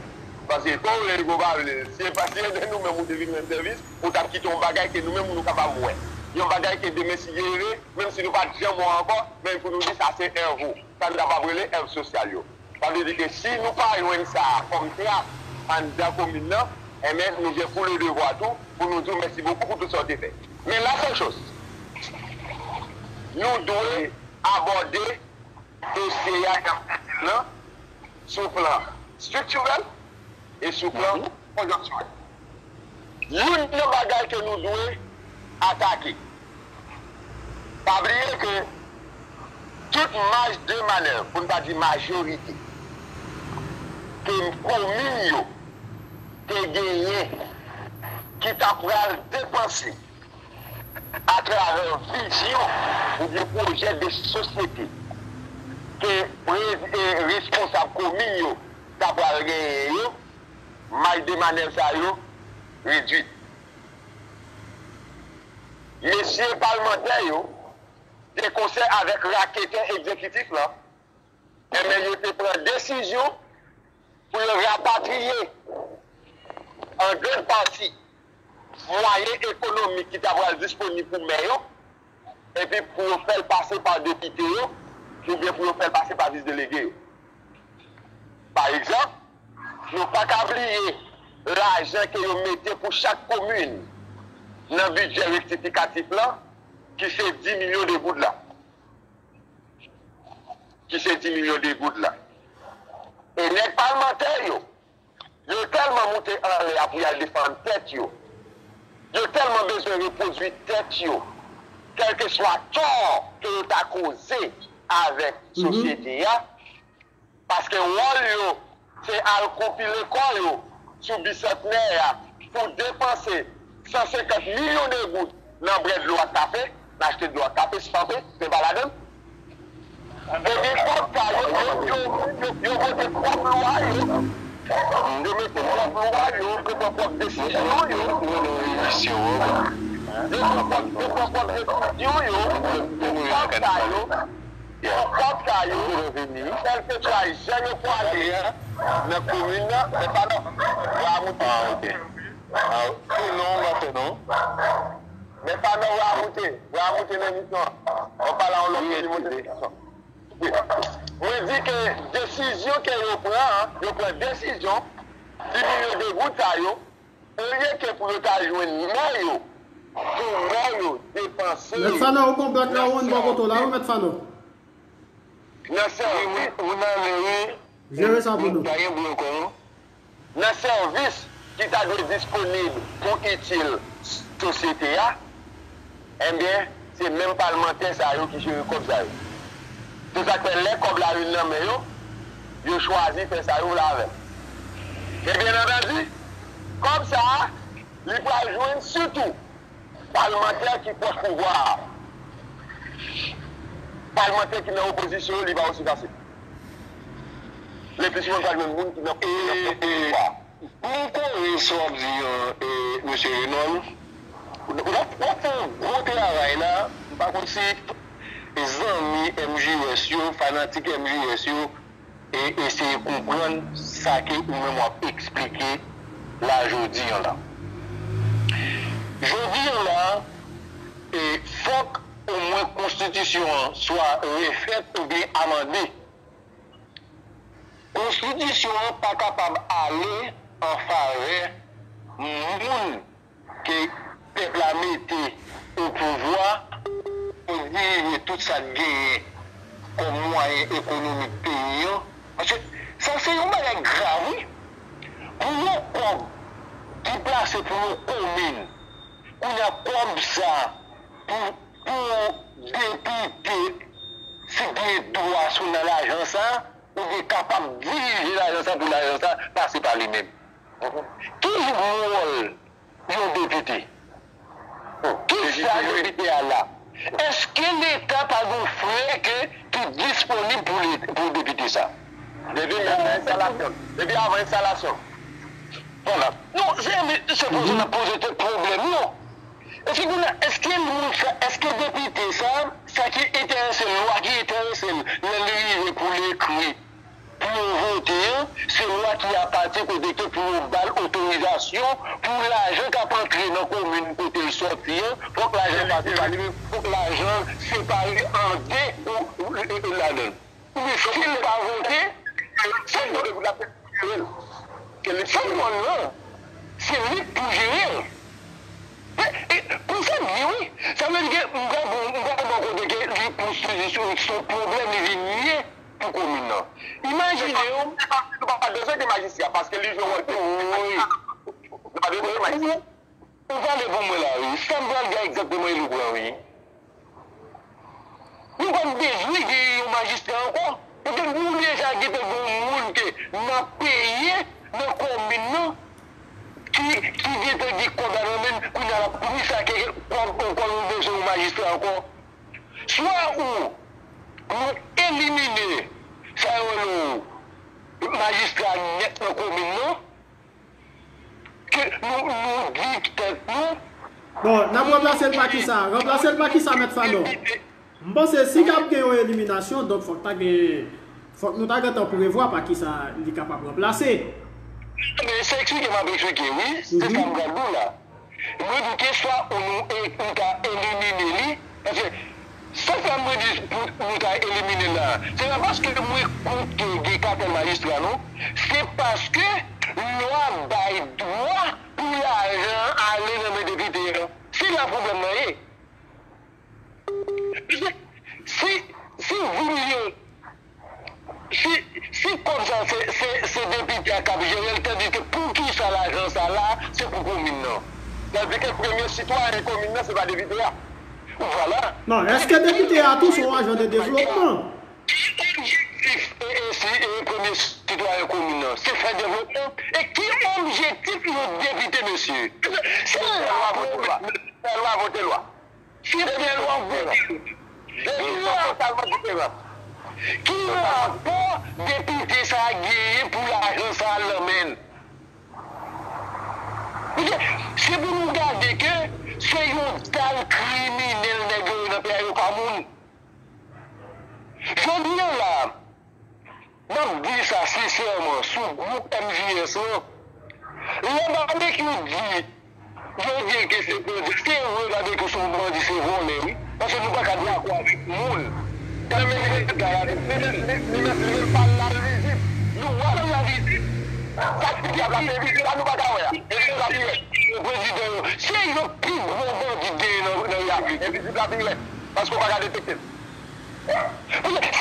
Paske pa w vle l, ou pa vle l. Si e pa, si e de nou menm ou te vin rann sèvis, ou t ap kite yon bagay ke nou menm nou kapab wè. Yon bagay ke demen si Dye vle, menm si nou pa t janm wè ankò, men pou nou di sa se èv ou. Sa nou kapab rele èv sosyal yo. Sa vle di ke si nou pa jwenn sa a kòm tras anndan komin nan, enben, nou gen pou le devwa tou pou nou di w mèsi bokou pou tout sa w te fè. Men la sèl choz, nou dwe abòde dosye a k ap pèdi l lan sou plan estriktirèl e sou plan konjonktirèl. Youn nan bagay ke nou dwe atake, pa bliye ke tout maj de manèv, pou n pa di majorite, ke komin yo te genyen, ki ta pral depanse atravè vizyon oubyen pwojè de sosyete ke prez-, e, responsab komin yo ta pral genyen yo, maj de manèv sa yo redui. Mesye palmantè yo, de konsè avèk raketè egzekitif lan, enben, yo te pran desizyon pou yo rapatriye an grann pati mwayen ekonomik ki ta pral disponib pou mè yo, epi pou yo fè l pase pa depite yo, oubyen pou yo fè l pase pa vis delege yo. Pa egzanp, nou pa ka bliye lajan ke yo mete pou chak komin nan bidjè rektifikatif lan, ki se dis milyon de goud la. Ki se dis milyon de goud la. E nèg palmantè yo, yo tèlman moute anlè a pou y al defann tèt yo. Yo tèlman bezwen repwodui tèt yo, kèlkeswa tò ke yo ta koze avèk sosyete a, paske wòl yo, se al konpile kò yo sou bisantnè a pou depanse san senkant milyon de goud nan brè dlo ak kafe, nan achte dlo ak kafe, se pa vre, se pa ladan. Ebyen, kòb sa yo, yo, yo, yo, yo vote pwòp lwa yo, yo mete pwòp lwa yo, yo pran pwòp desizyon yo, yo pran pwòp, yo pran pwòp desizyon yo, kòb sa yo, Pou kòb sa yo, kèlkeswa jan yo kwaze a, nan komin nan, men pa nan Ramoute. Ah, ok. Ah, non, non, non. Men pa nan Ramoute. Ramoute nan misyon. Mwen pale a yon lòt moun, li monte nan misyon. Mwen di ke desizyon ke yo pran an, yo pran desizyon, dis milyon de goud sa yo, olye ke pou yo ta jwenn mè yo, pou mè yo depanse. Mèt Fano, ou gon background bò kote w la, wi, Mèt Fano. Nan sèvis. Wi, wi, wi, nan men, wi. Jere sa pou nou. Pa gen bri ankò, non. Nan sèvis ki ta dwe disponib pou itil sosyete a, Ebyen, se menm palmantè sa yo ki jere kòb sa yo. Se sa k fè lè kòb la vin nan men yo, yo chwazi fè sa yo vle avè l. E byen antandi, kòb sa a, li pral jwenn sitou palmantè ki pwòch pouvwa a. Palmantè ki nan opozisyon yo, li pa osi fasil. Leplisouvan pral jwenn moun ki nan, ki nan pwòch pouvwa a. Pou m kore sa w ap di an, e, mesye Renold, w ap, w ap fè yon gwo travay la. M pa konn si zanmi M J S yo, fanatik M J S yo, e, eseye konprann sa ke ou menm w ap eksplike la jodi an la. Jodi an la, e, fòk omwen konstitisyon an swa refèt oubyen amande. Konstitisyon an pa kapab ale an favè moun ke pèp la mete o pouvwa pou dirije tout sa k genyen kòm mwayen ekonomik peyi an. Paske sa se yon bagay grav, wi. Pou yon kòb ki plase pou yon komin, kounye a kòb sa pou, pou depite, si gen dwa sou nan lajan sa, ou te kapab dirije lajan sa pou lajan sa pase pa li menm. Ki wòl yon depite? Kisa depite a la? Èske Leta pa gen yon frè ke, ki disponib pou le-, pou depite sa? Depi menm nan enstalasyon. Depi avan enstalasyon. Vwala. Non, se, se poze n ap poze tout pwoblèm yo. Èske kounye a, èske moun sa, èske depite sa, sa ki enterese l, lwa ki enterese l, lè li rive pou l ekri, pou yo vote an, se lwa ki apati kote ke pou yo ba l otorizasyon pou lajan k ap antre nan komin kote l sòti an, fòk lajan pase pa li menm, fòk lajan separe an de ou, ou, e, e, ladan l. Oubyen si l pa vote, se yon, se yon wòl lan, se li k pou jere l. E, e, pou sa m di wi, sa vle di ke m ka bon, m ka bon kote ke li konstitisyon se yon pwoblèm li vin ye pou komin nan. Imajine w. Nou pa bezwen de majistra paske li jwe wòl wi. Nou pa bezwen de majistra. Ou pale pou mwen la wi. Sa m pral di a egzakteman e nou pran wi. Nou pa bezwen gen yon majistra ankò. Paske nou deja gen te gen yon moun ke n ap peye nan komin nan ki, ki gen te gen kòb la nan men l, kounye a l ap kouri sa ke kòb ankò nou bezwen yon majistra ankò. Swa ou, nou elimine sa yo rele majistra nèt nan komin nan, ke nou, nou di tèt nou. Bon, n ap ranplase l pa kisa? Ranplase l pa kisa, Mèt Fano? M panse si k ap gen yon eliminasyon, donk fòk ta gen, fòk nou ta gentan prevwa pa kisa li kapab ranplase. Men se eksplike m ap eksplike, wi. Se sa m pral di w la. Mwen di ke swa ou nou e, ou ta elimine li, paske Sa k fè mwen di pou nou ta elimine l la, se pa paske mwen kont ke gen katèl majistra, non. Se paske lwa bay dwa pou lajan ale nan men depite an. Se la pwoblèm nan ye. Si, si Vilye, si, si kòb sa se, se, se depite a k ap jere l, tandis ke poukisa lajan sa la, se pou komin nan? Sa vle di ke premye sitwayen komin nan, se pa depite a. Vwala. Non, èske depite a tou se yon ajan de devlopman? Ki objektif e, e, si, e, premye sitwayen komin nan? Se fè devlopman. E ki objektif yon depite, mesye? Se fè lwa, vote lwa. Fè lwa, vote lwa. Se fè lwa, vote lwa. Ki rapò, ki rapò depite sa a genyen pou lajan sa a nan men l? Paske se pou nou gade ke se yon dal kriminèl nèg yo ye nan peyi a, yo pa moun. Jodi a la, m ap di sa sensèman sou gwoup M J S lan, lè Babekyou di, yo di l ke se bandi, se vre Babekyou se yon bandi, se vòlè, wi. Paske nou pa ka dakò avèk moun. Nan men li menm, li menm, li menm pa al vizit. Nou wè l al vizit. Sa ki dyab la se vizit la nou pa ka wè a. E vizit la pi rèd. Prezidan yo, se yo pi gwo bandi k genyen nan, nan repiblik. E vizit la pi rèd. Paske w pa ka detekte l.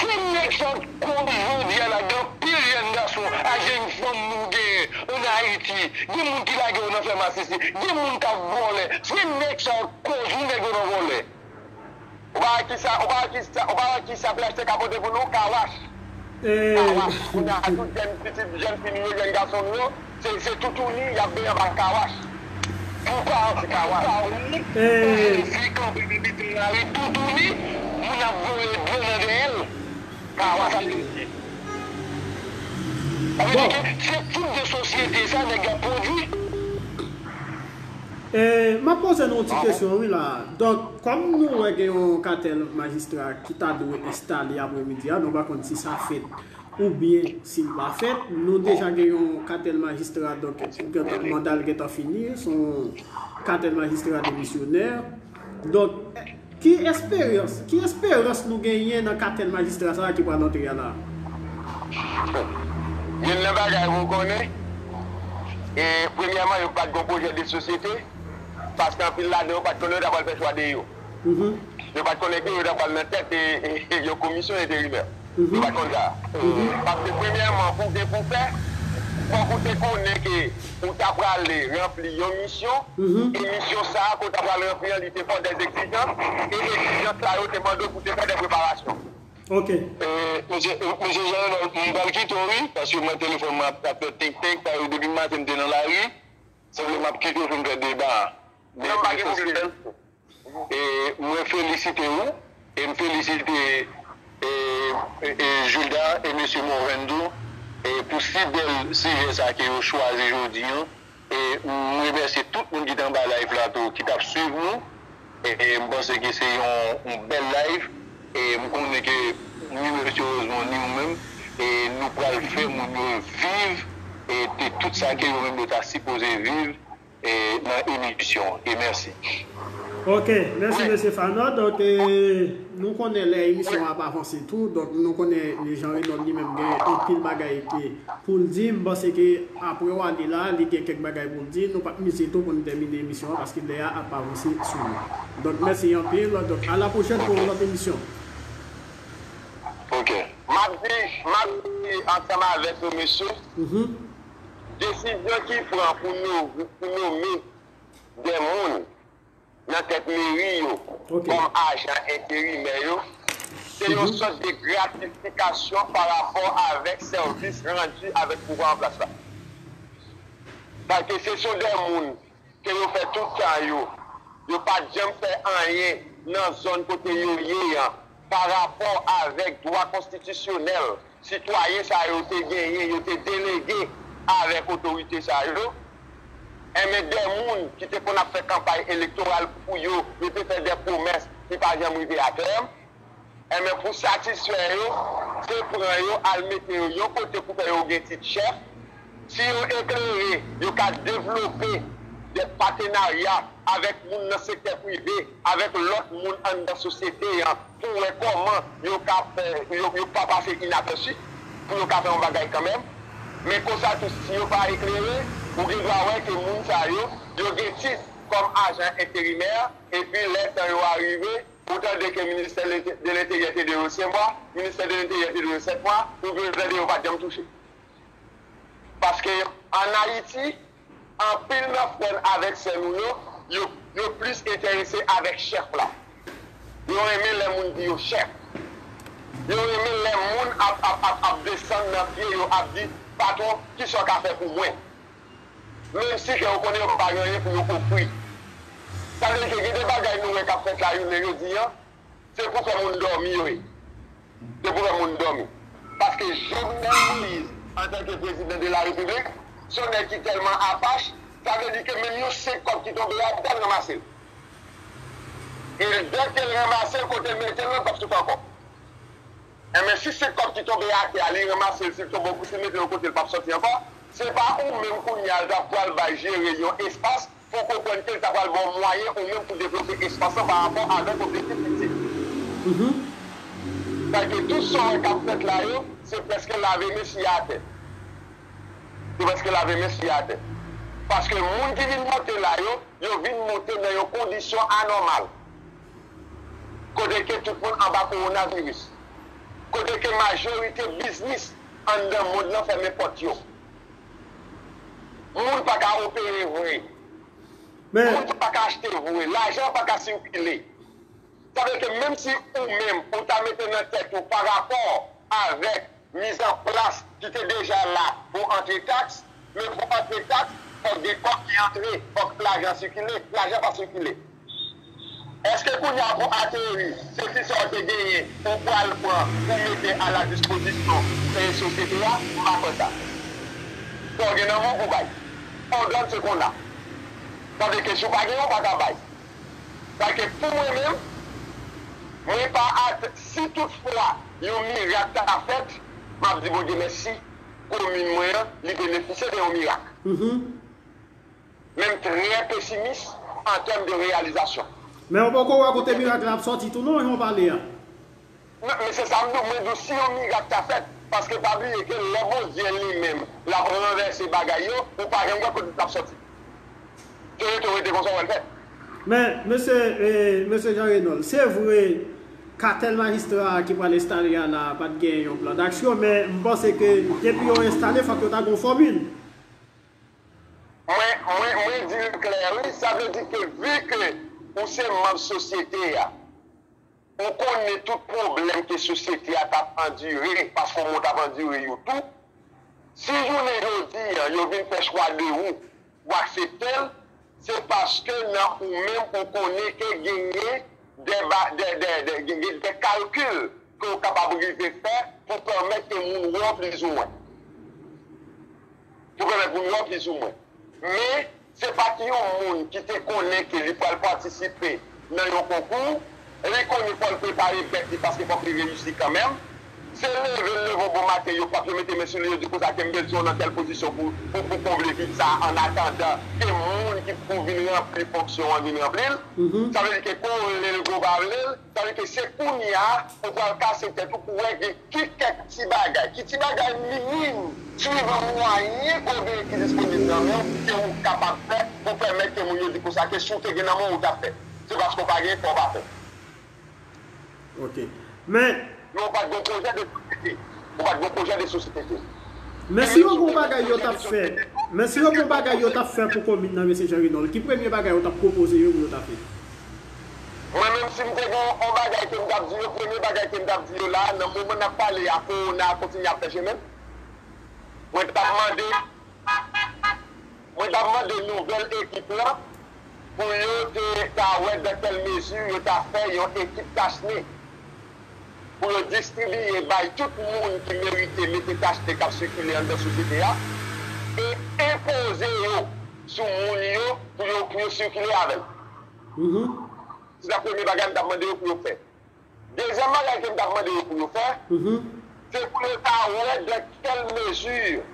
Se nèg sa k koz jodi a la, gen anpil jèn gason ak jèn fanm nou genyen ann Ayiti. Gen moun ki lage yo nan fè masisi, gen moun k ap vòlè. Se nèg sa k koz nou nèg yo nan vòlè. Ou pa wè kisa, ou pa wè kisa, ou pa wè kisa P H T K pote pou nou? Kawash. Kawash. Kounye a tout jèn pitit, jèn fi nou yo, jèn gason nou yo, se, se toutouni y ap benyen anba kawash. Pou pa, pou pa wont, pou pa wont, fi kanpe nan mitan lari toutouni, moun ap voye dlo nan dèyè l. Kawash ap vin. Sa vle di ke se tip de sosyete sa nèg yo ap pwodui. E, m ap poze nou yon ti kesyon, wi, la. Donk, kòm nou wè gen yon katèl majistra ki ta dwe enstale aprèmidi a, nou pa konn si sa fèt oubyen si l pa fèt. Nou deja gen yon katèl majistra, donk, gentan, manda l gentan fini, se yon katèl majistra demisyonè. Donk, ki esperans, ki esperans nou genyen nan katèl majistra sa a ki pral antre a la? Youn nan bagay pou w konnen, e, premyèman, yo pa t gen pwojè de sosyete, paske anpil ladan yo pa t konnen yo ta pral fè chwa de yo. Yo pa t konnen ke yo ta pral nan tèt, e, e, e, yon komisyon enterimè. Yo pa t konn sa. Paske, premyèman, pou w gen pou fè, fòk ou te konnen ke ou ta prale ranpli yon misyon, e misyon sa a ke w ta pral ranpli an, li te fò dèzegzijans, e egzijans sa yo te mande w pou w te fè dè preparasyon. Ok. E, mesye, mesye Jean Renold, m pral kite w, wi, paske mwen telefòn mwen ap, ap fè tenk tenk, paske depi maten m te nan lari, sanble m ap kite w pou n fè deba a. Men, non, pa gen pwoblèm. E mwen felisite ou, e m felisite, e, e, e Gilda e mesye Morvan tou, e pou si bèl sijè sa ke yo chwazi jodi an. E m remèsye tout moun ki t anba live la tou, ki t ap swiv nou. E, e m panse ke se yon, yon bèl live. E m konnen ke ni mesye Rosemond, ni ou menm, e nou pral fè moun yo viv, e, e tout sa ke yo menm yo ta sipoze viv, e, nan emisyon. E mèsi. Ok, mèsi mesye Fanò. Donk, e, nou konnen lè emisyon an ap avanse tou. Donk, nou konnen Jean Renold li menm gen anpil bagay ke pou l di. M panse ke apre w ale la, li gen kèk bagay pou l di. Nou p ap mize tou pou n tèmine emisyon an paske lè a ap avanse sou nou. Donk, mèsi anpil. Donk, a la pwochèn pou yon lòt emisyon. Ok. M ap di, m ap di ansanm avèk nou, mesye, desizyon ki pran pou nou, pou nome de moun nan tèt meri yo kòm ajan enterimè yo, se yon sòt de gratifikasyon pa rapò avèk sèvis randi avèk pouvwa an plas la. Paske se son de moun ke yo fè tout tan yo, yo pa t janm fè anyen nan zòn kote yo ye an, pa rapò avèk dwa konstitisyonèl sitwayen sa yo te genyen, yo te delege avèk otorite sa yo. Enben, de moun ki te konn ap fè kanpay elektoral pou yo, yo te fè de pwomès ki pa janm rive a tèm. Enben, pou satisfè yo, se pran yo, al mete yo yon kote pou fè yo gen tit chèf. Si yo eklere, yo ka devlope de patenarya avèk moun nan sektè prive, avèk lòt moun anndan sosyete an, pou wè kòman yo ka fè, yo, yo pa pase inapèsi, pou yo ka fè yon bagay kanmenm. Men konsa tou, si yo pa eklere, ou gen dwa wè ke moun sa yo, yo gen tit kòm ajan enterimè, epi lè tan yo a rive, ou tande ke ministè de lenteryè te de yo senk mwa, ministè de lenteryè te de yo sèt mwa, oubyen ou tande yo pa t janm touche. Paske ann Ayiti, anpil nan frè n avèk sè nou yo, yo, yo plis enterese avèk chèf la. Yo renmen lè moun di yo chèf. Yo renmen lè moun ap, ap, ap, ap desann nan pye yo, ap di, patwon, kisa w ka fè pou mwen? Menm si ke yo konnen yo pa gen anyen pou yo ofri. Sa vle di ke gen de bagay nou wè k ap fèt la jounen jodi a, se pou fè moun dòmi yo ye. Se pou fè moun dòmi. Paske Jovenel Moïse, antanke prezidan de la repiblik, se yon nèg ki tèlman apach, sa vle di ke menm yon senk kòb ki tonbe atè, l ranmase l. E dèke l ranmase l, kote l mete l lan, l p ap sot ankò. Enben, si se kòb ki tonbe atè a, li ranmase l, si l tonbe, si l mete l yon kote, l p ap sòti ankò, se pa ou menm kounye a l ta pral bay jere yon espas pou w konprann ke l ta pral ba w mwayen ou menm pou devlope espas lan pa rapò avèk objektif li t ye. Sa ke tout sa w wè k ap fèt la yo, se prèske lave men siye atè. Se prèske lave men siye atè. Paske moun ki vin monte la yo, yo vin monte nan yon kondisyon anòmal. Kote ke tout moun anba kowonaviris. Kote ke majorite biznis anndan mond lan fèmen pòt yo. Moun pa ka opere vre. Men Moun pa ka achte vre. Lajan pa ka sikile. Sa vle ke menm si ou menm, ou ta mete nan tèt ou pa rapò avèk mizanplas ki te deja la pou antre taks, men pou antre taks, fòk gen kòb ki antre, fòk lajan sikile, lajan pa sikile. Èske kounye a pou ateri, se ti sa w te genyen, ou pral pran pou mete a la dispozisyon, e, sosyete a? M pa kwè sa. Sa w gen nan men w pou bay. On donne ce qu'on a. Sa vle ke si w pa genyen, w pa ka bay. Sa ke pou mwen menm, mwen pa at, si toutfwa yon mirak ta fèt, m ap di Bondye mèsi, komin mwen an, li benefisye de yon mirak. Menm trè pesimis an tèm de reyalizasyon. Men ou poko wè kote mirak la ap sòti tou non, jan w pale a. Men, men se sa m di w, mwen di w, si yon mirak ta fèt, paske pa bliye ke lè Bondye li menm, l ap ranvèse bagay yo, ou pa janm wè kote l ap sòti. Ke rete, rete konsa, w wè l fèt. Men, mesye, e, mesye Jean Renold, se vre, katèl majistra a ki pral enstale a la a pa t gen yon plan d'aksyon, men m panse ke depi yo enstale, fòk yo ta gen yon fòmil. Mwen, mwen, mwen di l klè, wi. Sa vle di ke, vi ke ou se manm sosyete a, ou konnen tout pwoblèm ke sosyete a t ap andire, paske w menm w t ap andire yo tou. Si jounen jodi a, yo vin fè chwa de ou, ou aksepte l, se paske nan ou menm ou konnen ke genyen de ba-, de, de, de, gen, gen de kalkil ke w kapab rive fè pou pèmèt ke moun wè w plizoumwen. Pou pèmèt moun wè w plizoumwen. Men, se pa t yon moun ki te konnen ke li pral patisipe nan yon konkou, li konnen fò l prepare bèt li paske fòk li reyisi kanmenm. Se leve l leve w bon maten, yo pap yo mete men sou li, yo di konsa ke m bezwen w nan tèl pozisyon pou, pou, pou konble vid sa a, an atandan ke moun ki pou vin ranpli fonksyon an vin ranpli l. Sa vle di ke ke w vle l, ke w pa vle l, sa vle di ke se kounye a ou pral kase tèt ou pou wè gen ki kèk ti bagay, ki ti bagay minim, swivan mwayen ke w genyen ki disponib nan men w, ke w kapab fè pou pèmèt ke moun yo di konsa ke si w te gen nan men w, ou t ap fè. Se paske w pa gen, fò w pa fè. Ok. Men, Men w pa t gen pwojè de sosyete. Ou pa t gen pwojè de sosyete. Men si yo gen yon bagay yo t ap fè, men si yo gen yon bagay yo t ap fè pou komin nan, mesye Jean Renold, ki premye bagay yo t ap pwopoze yo pou yo ta fè? Mwen menm, si m te gen yon bagay ke m t ap di yo, premye bagay ke m t ap di yo la, nan moman n ap pale a, kowona a kontinye ap fè chemen l, mwen t ap mande, mwen t ap mande nouvèl ekip lan pou yo te ta wè dans quelle mesure yo ta fè yon ekip tach ne pou yo distribiye bay tout moun ki merite mete tach ne k ap sikile anndan sosyete a, e enpoze yo sou moun yo pou yo, pou yo sikile avè l. Se ta premye bagay m t ap mande yo pou yo fè. Dezyèm bagay ke m t ap mande yo pou yo fè, se pou yo ta wè dans quelle mesure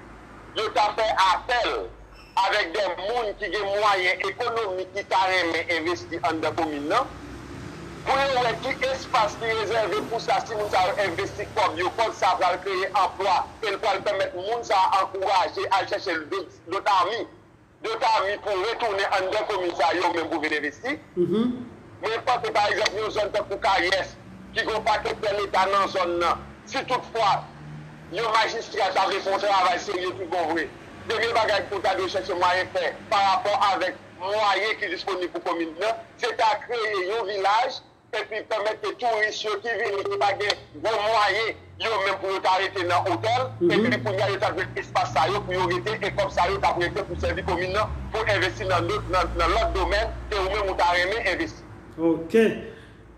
yo ta fè apèl avèk de moun ki gen mwayen ekonomik ki ta renmen envesti anndan komin nan, pou yo wè ki espas ki rezève pou sa, si moun sa yo envesti kòb yo, kòb sa pral kreye anplwa, e l pral pèmèt moun sa ankouraje al chèche dot, dot ami, dot ami pou retounen anndan komin sa yo menm pou vin envesti. Mwen panse, pa egzanp, yon zòn tankou Karyès, ki gen yon pakèt tè leta nan zòn nan, si toutfwa yon majistra ta vle fè yon travay serye tout bon vre, premye bagay pou ta dwe chèche mwayen fè pa rapò avèk mwayen ki disponib pou komin nan, se ta kreye yon vilaj, epi pèmèt ke touris yo ki vini, ki pa gen gwo mwayen yo menm pou yo ta rete nan otèl, epi kounye a yo ta jwenn espas sa yo pou yo rete, e kòb sa yo t ap rete pou sèvi komin nan, pou envesti nan lòt, nan, nan lòt domèn ke ou menm ou ta renmen envesti. Ok.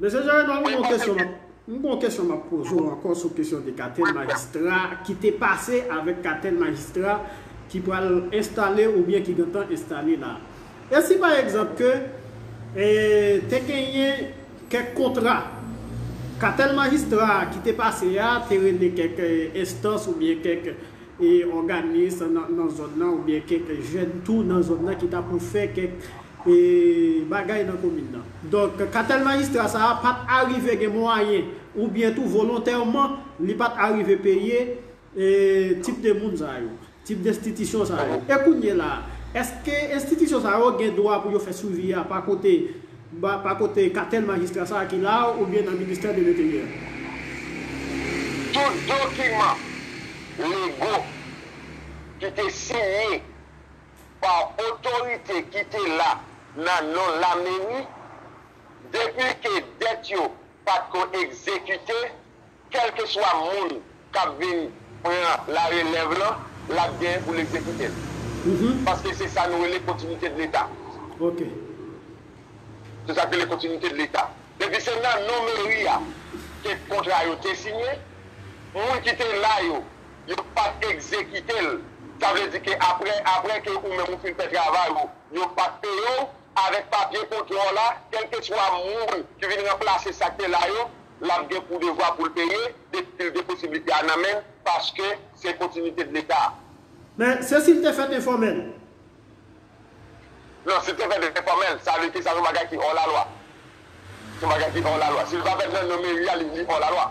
Mesye Jean Renold, m gen yon kesyon m ap, m gen yon kesyon m ap poze w ankò sou kesyon de katèl majistra ki te pase avèk katèl majistra ki pral enstale oubyen ki gentan enstale la. E si pa egzanp ke e, te genyen kèk kontra, katèl majistra ki te pase a te rele kèk e, enstans oubyen kèk e, òganis nan, nan zòn nan oubyen kèk jèn tou nan zòn nan ki ta pou fè kèk e, bagay nan komin nan. Donk, katèl majistra sa a pa t arive gen mwayen oubyen tou volontèman li pa t arive peye e, tip de moun sa yo, tip de enstitisyon sa yo. E kounye la, èske enstitisyon sa yo gen dwa pou yo fè swivi a pa kote, pa kote katèl majistra sa a ki la oubyen nan ministè de lenteryè? Tout dokiman lego ki te siyen pa otorite ki te la nan non lameri, depi ke dèt yo pa t ko egzekite, kèlkeswa moun k ap vin pran larelèv lan, l ap gen pou l egzekite l. Paske se sa nou rele kontinite de Leta. Ok. Se sa k rele kontinite de Leta. Depi se nan non meri a ke kontra yo te siyen, moun ki te la yo, yo pa t egzekite l. Sa vle di ke apre, apre ke ou menm ou fin fè travay ou, yo pa t peye w, avèk papye kontra w la, kèlkeswa moun ki vin ranplase sa k te la yo, l ap gen pou devwa pou l peye, depi l gen posiblite a nan men l, paske se kontinite de Leta. Men, se si l te fèt enfòmèl. Non, si l te fèt enfòmèl, sa vle di sa se yon bagay ki hors la loi. Se yon bagay ki hors la loi. Si l pa fèt nan non meri a, li, li hors la loi.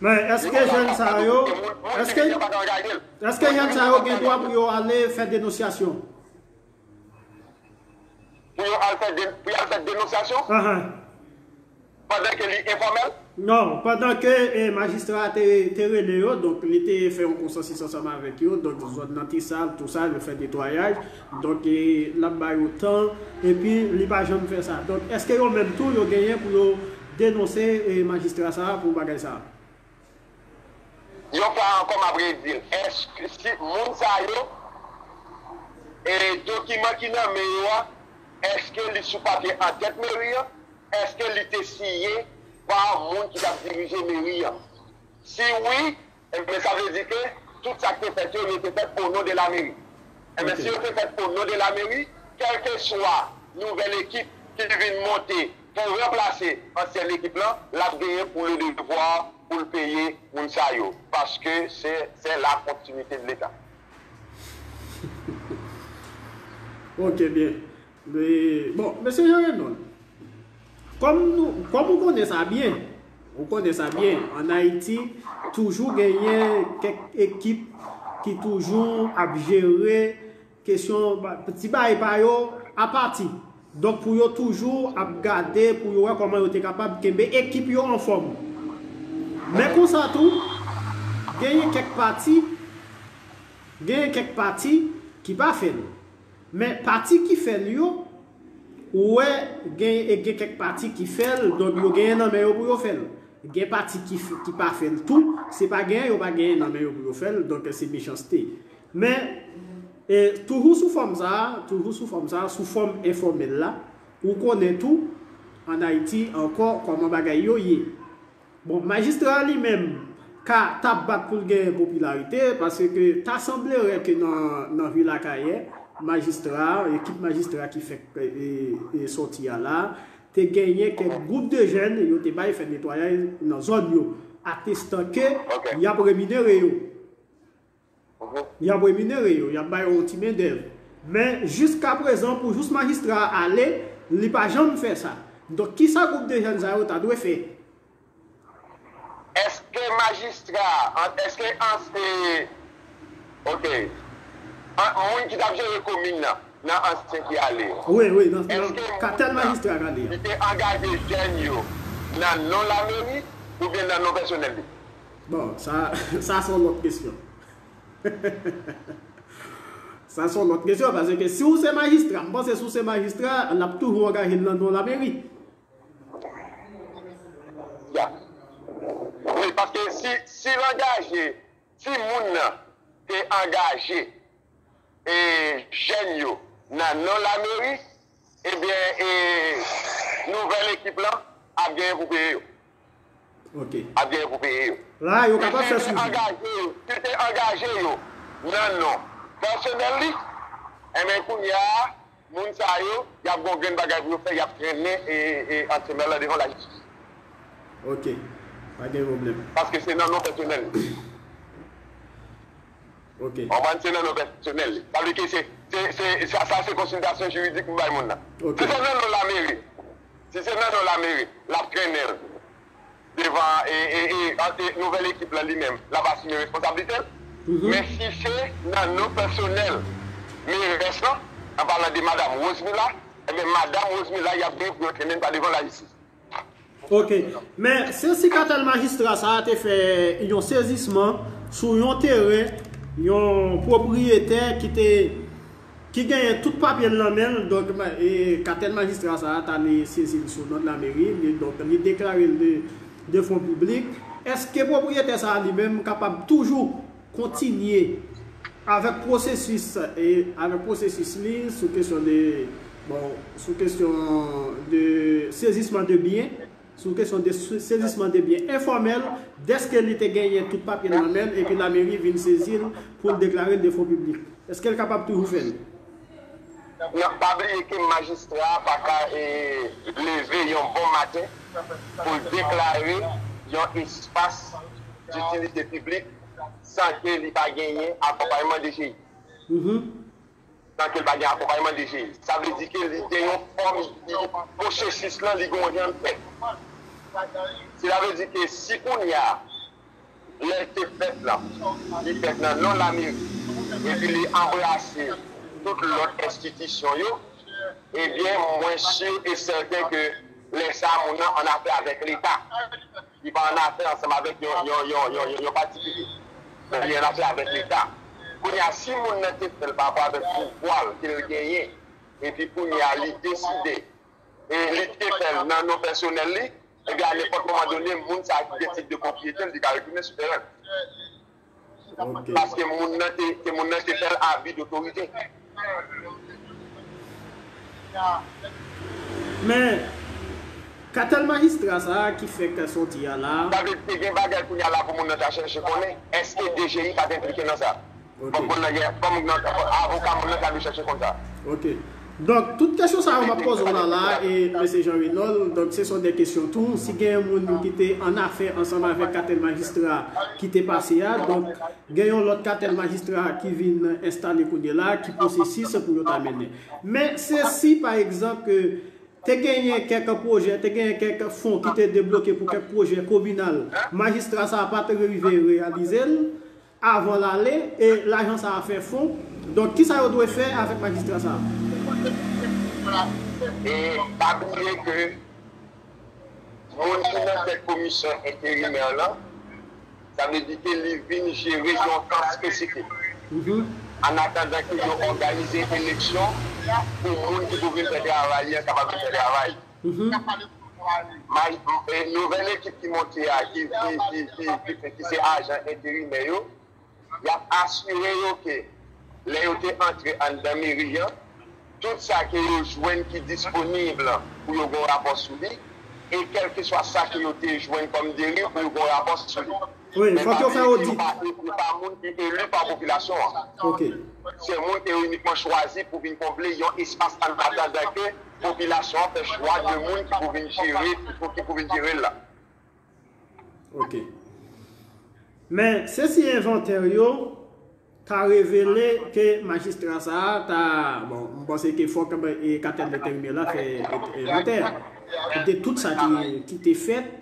Men, èske jèn sa yo, èske, èske jèn sa yo gen dwa pou yo ale fè denonsyasyon? Pou yo al fè, pou yo al fè denonsyasyon? Pandan ke li enfòmèl? Non, pandan ke e, majistra a te, te rele yo, donk li te fè yon konsansis ansanm avèk yo, donk zòn nan te sal, tou sa, yo fè netwayaj, donk e, l ap ba yo tan, epi li pa janm fè sa. Donk, èske yo menm tou, yo genyen pou yo denonse e, majistra sa a pou bagay sa a? Yon fwa ankò, m ap redi l, èske si moun sa yo, e, dokiman ki nan men yo a, èske li sou papye an tèt meri an? Èske li te siyen pa moun ki t ap dirije meri an? Si wi, enben, sa vle di ke tout sa k te fèt yo, yo te fèt o non de lameri. Enben, si yo te fèt o non de lameri, kèlkeswa nouvèl ekip ki vin monte pou ranplase ansyèn ekip lan, l ap genyen pou le devwa pou l peye moun sa yo, paske se, se la kontinite de Leta. Ok, byen. Bon, mesye Jean Renold, kòm nou, kòm ou konnen sa byen, ou konnen sa byen, ann Ayiti, toujou genyen kèk ekip ki toujou ap jere kesyon ti bagay pa yo a pati. Donk, pou yo toujou ap gade, pou yo wè kòman yo te kapab kenbe ekip yo anfòm. Men konsa tou, genyen kèk pati, genyen kèk pati ki pa fè l. Men pati ki fè l yo, ou wè gen, e gen kèk pati ki fè l, donk yo genyen nan men yo pou yo fè l. Gen pati ki, ki pa fè l tou, se pa genyen yo pa genyen nan men yo pou yo fè l, donk se mechanste. Men, e, toujou sou fòm sa a, toujou sou fòm sa a, sou fòm enfòmèl la, ou konnen tou, ann Ayiti ankò, kòman bagay yo ye. Bon, majistra a li menm ka t ap bat pou l genyen popilarite, paske ta sanblere ke nan, nan vil Akayè, majistra, ekip majistra ki fèk e, e, sòti a la, te genyen kèk gwoup de jèn yo te bay fè netwayaj nan zòn yo, atestan ke y ap reminere yo. Y ap reminere yo, y ap ba yo yon ti mendèv. Men jiskaprezan, pou jous majistra a ale, li pa janm fè sa. Donk, kisa gwoup de jèn sa yo ta dwe fè? Èske majistra, èske ansyen, ok, moun ki t ap jere komin nan, nan ansyen ki ale yo? Wi, wi, nan, nan katèl majistra k ale a. Li te angaje jèn yo nan non lameri oubyen nan non pèsonèl li? Bon, sa, sa se yon lòt kesyon. Sa se yon lòt kesyon, paske si w se majistra, m panse si w se majistra, l ap toujou angaje l nan non lameri. Ya. Wi, paske si, si l angaje, si moun nan te angaje e jèn yo nan non lameri, ebyen, e, nouvèl ekip lan ap genyen pou peye yo. Ok. Ap genyen pou peye yo. La, yo kapab fè swivi. Angaje yo, si te angaje yo nan non pèsonèl li, enben kounye a, moun sa yo, y ap gon grenn bagay pou yo fè, y ap trennen e, e ansyen mè lan devan lajistis. Ok. Pa gen pwoblèm. Paske se nan non pèsonèl li. Ok. Konprann, se nan non pèsonèl li. Sa vle ke se, se, se, sa, sa se konsiltasyon jiridik pou bay moun nan. Ok. Si se nan non lameri, si se nan non lameri, l ap trennen l devan e, e, e, e nouvèl ekip lan li menm, l ap asime responsablite l. Men si se nan non pèsonèl merès lan, an palan de madanm Rosemila, ebyen madanm Rosemila, y ap gen pou yo trennen l pa devan lajistis. Ok. Men se si katèl majistra sa a te fè yon sezisman sou yon teren, yon pwopriyetè ki te, ki genyen tout papye l nan men l, donk, e, katèl majistra sa a t ale sezi l sou non lameri, li, donk, li deklare l de, de fon piblik. Èske pwopriyetè sa a li menm kapab toujou kontinye avèk pwosesis, e, avèk pwosesis li sou kesyon de, bon, sou kesyon de sezisman de byen, sou kesyon de se-, sezisman de byen enfòmèl, dèske li te genyen tout papye l nan men l, epi lameri vin sezi l pou l deklare l de fon piblik? Èske l kapab toujou fè l? Non, pa bliye ke majistra a pa ka, e, leve yon bon maten pou l deklare yon espas ditilite piblik san ke li pa genyen akonpayman D G I. San ke l pa gen akonpayman D G I. Sa vle di ke li gen yon fòm, pwosesis lan, li gen yon jan l fèt. Sela vle di ke si kounye a, lè l te fèt lan, li fèt nan non lameri, epi li anbrase tout lòt enstitisyon yo, ebyen, mwen si e sèten ke lè sa a, moun nan annafè avèk Leta. Li pa annafè ansanm avèk yon, yon, yon, yon, yon, yon patikilye. Li annafè avèk Leta. Kounye a, si moun nan te fè l pa rapò avèk pouvwa l ke l genyen, epi kounye a, li deside, e li te fè l nan non pèsonèl li, ebyen, a nenpòt moman done, moun sa a ki gen tit de pwopriyete l, li ka retounen sou teren l. Ok. Paske moun nan te, ke moun nan te fè l abi dotorite. Men, katèl majistra sa a ki fèk sòti a la. Sa vle di ke gen bagay kounye a la pou moun nan ta chèche konnen, èske D G I pa t enplike nan sa? Ok. Fòk moun nan gen, fòk moun nan, avoka moun nan ta dwe chèche konn sa. Ok. Donk, tout kesyon sa yo m ap poze w la la, e mesye Jean Renold, donk se son de kesyon tou. Si gen yon moun ki te annafè ansanm avèk katèl majistra ki te pase a, donk gen yon lòt katèl majistra ki vin enstale kounye la, ki pwosesis pou yo ta mennen. Men se si, pa egzanp, ke te genyen kèk pwojè, te genyen kèk fon ki te debloke pou kèk pwojè kominal, majistra sa a pa te rive reyalize l avan l ale, e lajan sa a fè fon. Donk, kisa yo dwe fè avèk majistra sa a? E pa bliye ke moun ki nan tèt komisyon enterimè lan, sa vle di ke li vin jere yon tan espesifik. An atandan ke yo òganize eleksyon pou moun ki pou vin fè travay li an kapab vin fè travay. May, e, nouvèl ekip ki monte a, ki, ki, ki, ki, ki, ki se ajan enterimè yo, y ap asire yo ke lè yo te antre anndan meri an, tout sa ke yo jwenn ki disponib pou yo gon rapò sou li, e kèlkeswa sa ke yo te jwenn kòm deriv pou yo gon rapò sou li. Wi, fòk yo fè odit. Yo pa, yo pa moun ki eli pa popilasyon an. Ok. Se moun ke yo inikman chwazi pou vin konble yon espas an atandan ke popilasyon an fè chwa de moun ki pou vin jere, ki pou, ki pou vin jere l la. Ok. Men, se si envantè yo, ta revele ke majistra sa a ta, bon, m panse ke fòk, e, katèl enterimè la fè, e, envantè de tout sa ki, ki te fèt.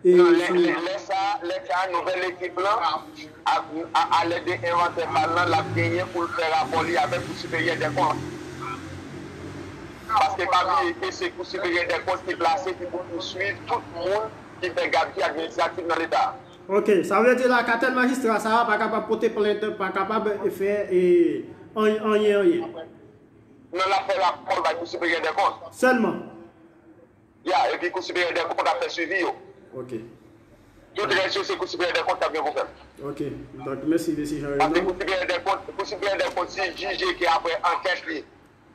E, non, lè, sou lè, lè sa, lè sa, nouvèl ekip lan, a, a, alèd de envantè pa l lan, l ap genyen pou l fè rapò li avèk Kou Siperyè dè Kont. Paske pa bliye ke se Kou Siperyè dè Kont ki plase, ki pou pouswiv tout moun ki fè gabji administratif nan Leta. Ok, sa vle di la, katèl majistra sa a pa kapab pote plent, pa kapab fè, e, anyen, anyen, anyen. Non, l ap fè rapò l bay Kou Siperyè dè Kont. Sèlman. Ya, epi Kou Siperyè dè Kont ap fè swivi yo. Ok. Tout rès yo, se Kou Siperyè dè Kont k ap gen pou fè l. Ok. Donk, mèsi, mesye Jean Paske Reynold. Kou Siperyè dè Kont, Kou Siperyè dè Kont, si l jije ke apre ankèt li,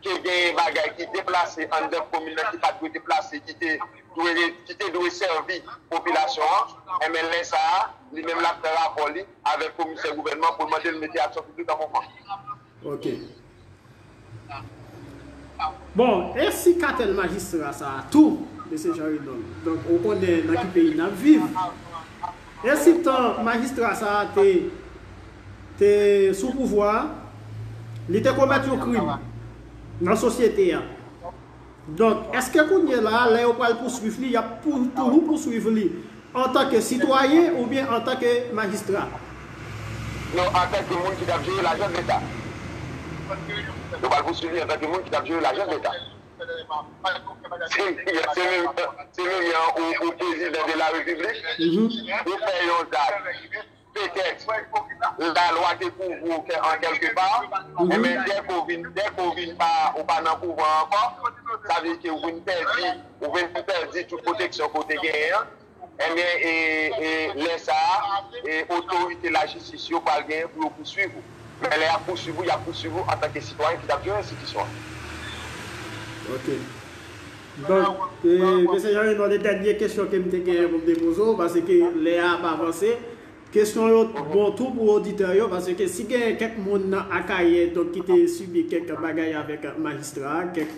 ke gen bagay ki deplase anndan komin nan ki pa t dwe deplase, ki te dwe, ki te dwe sèvi popilasyon an, enben lè sa a, li menm l ap fè rapò li avèk komisè gouvènman pou l mande l mete aksyon piblik an mouvman. Ok. Bon, e si katèl majistra sa a tou, mesye Jean Reynold? Donk, ou konnen nan ki peyi n ap viv. E si tan majistra sa a te, te sou pouvwa a, li te komèt yon krim nan sosyete a. Donk, èske kounye la a, lè yo pral pouswiv li, y ap pou, toujou pouswiv li antanke sitwayen oubyen antanke majistra? Non, antanke moun ki t ap jere lajan Leta. Yo pral pouswiv li antanke moun ki t ap jere lajan Leta. Se, se menm, se menm jan ou, ou prezidan de la repiblik, ou fè yon zak, petèt, lalwa te kouvri w kè, an kèlke pa, enben, dèke w vin, dèke w vin pa, ou pa nan pouvwa ankò, sa vle di ke ou vin pèdi, ou vin pèdi tout pwoteksyon ke w te genyen an, enben, e, e, lè sa a, e, otorite lajistis yo pral genyen pou yo pouswiv ou. Men lè y ap pouswiv ou, y ap pouswiv ou antanke sitwayen ki t ap jere enstitisyon an. Ok. Donk, e, mesye Jean Reynold, e dènye kesyon ke m te genyen pou m te poze w, paske lè a ap avanse, kesyon yo bon tou pou oditè yo, paske si gen kèk moun nan Akayè, donk, ki te sibi kèk bagay avèk majistra a, kèk,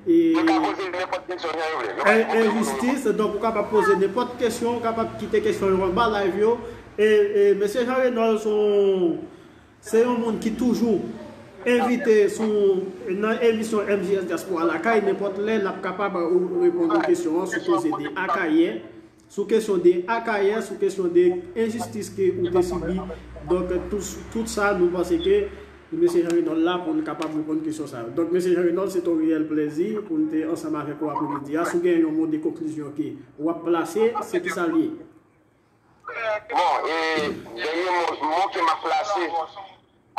e, Yo ka poze nenpòt kesyon jan yo vle. Yo ka en-, poze enjistis, donk ou kapab poze nenpòt kesyon, ou kapab kite kesyon yo anba live yo. E, e, mesye Jean Reynold, se yon Se yon moun ki toujou envite sou, nan emisyon M J S Diaspora Lakay, nenpòt lè l ap kapab ou reponn yon kesyon an sou koze de Akayè, sou kesyon de Akayè, sou kesyon de enjistis ke ou te sibi. Donk, tout, tout sa, nou panse ke mesye Jean Reynold la pou l kapab reponn kesyon sa yo. Donk, mesye Jean Reynold, se te yon reyèl plèzi pou n te ansanm avèk ou apremidi a. Si w gen yon mo de konklizyon ke w ap plase, se ki sa l ye? Bon, e dènye mo, mo ke m ap plase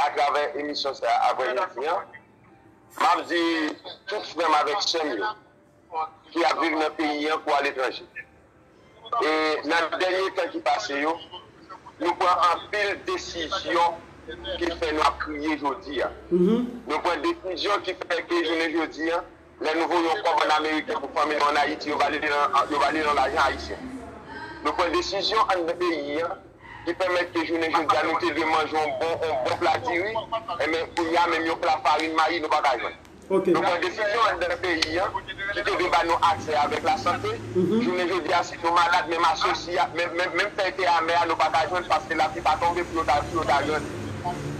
atravè emisyon sa a, aprè midi an, m ap di tout frè m avèk sè m yo ki ap viv nan peyi an kou aletranje. E nan dènye tan ki pase yo, nou pran anpil desizyon ki fè nou ap kriye jodi a. Nou pran desizyon ki fè ke jounen jodi a, lè nou voye yon kòb ann Ameriken pou fanmi nou ann Ayiti, yo vale nan, yo vale nan lajan ayisyen. Nou pran desizyon anndan peyi an ki pèmèt ke jounen jodi a nou te dwe manje yon bon, yon bon pla diri, enben kounye a menm yon pla farin mayi nou pa ka jwenn. Ok. Nou pran desizyon anndan peyi an ki te dwe ba nou aksè avèk lasante. Jounen jodi a si nou malad, menm asosi a, menm, menm, menm fèy te amè a nou pa ka jwenn paske lapli pa tonbe pou yo ta, pou yo ta jwenn.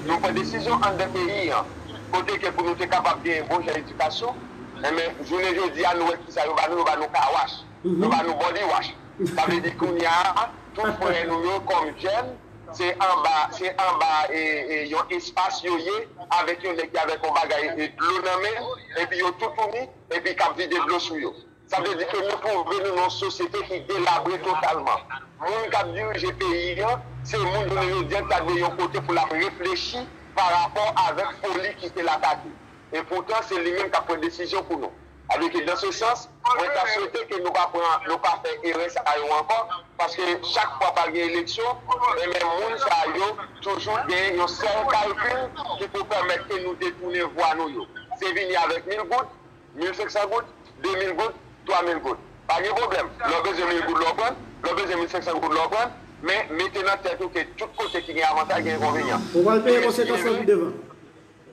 Nou pran desizyon anndan peyi an kote ke pou nou te kapab genyen bon jan edikasyon, enben, jounen jodi a, nou wè kisa yo ba nou, yo ba nou car wash. Yo ba nou body wash. Sa vle di kounye a, tout frè nou yo, kòm jèn, se anba, se anba, e, e, yon espas yo ye, avèk yon nèg ki avèk yon bagay, e, dlo nan men l, epi yo toutouni, epi k ap vide dlo sou yo. Sa vle di ke nou twouve nou nan yon sosyete ki delabre totalman. Moun k ap dirije peyi an, se moun jounen jodi a ki ta dwe yon kote pou l ap reflechi pa rapò avèk foli ki te l atake. E poutan, se li menm k ap pran desizyon pou nou. Sa vle di ke, dans ce sens, mwen ta swete ke nou pa pran, nou pa fè erè sa yo ankò, paske chak fwa pral gen eleksyon, enben, moun sa yo toujou gen yon sèl kalkil ki pou pèmèt ke nou detounen vwa nou yo. Se vini avèk mil goud, mil senk san goud, de mil goud, twa mil goud. Pa gen pwoblèm. Lè w bezwen mil goud la w pran, lè w bezwen mil senk san goud la w pran, men mete nan tèt ou ke tout kote ki gen avantaj gen enkonvenyan. Ou pral peye konsekans lan pi devan.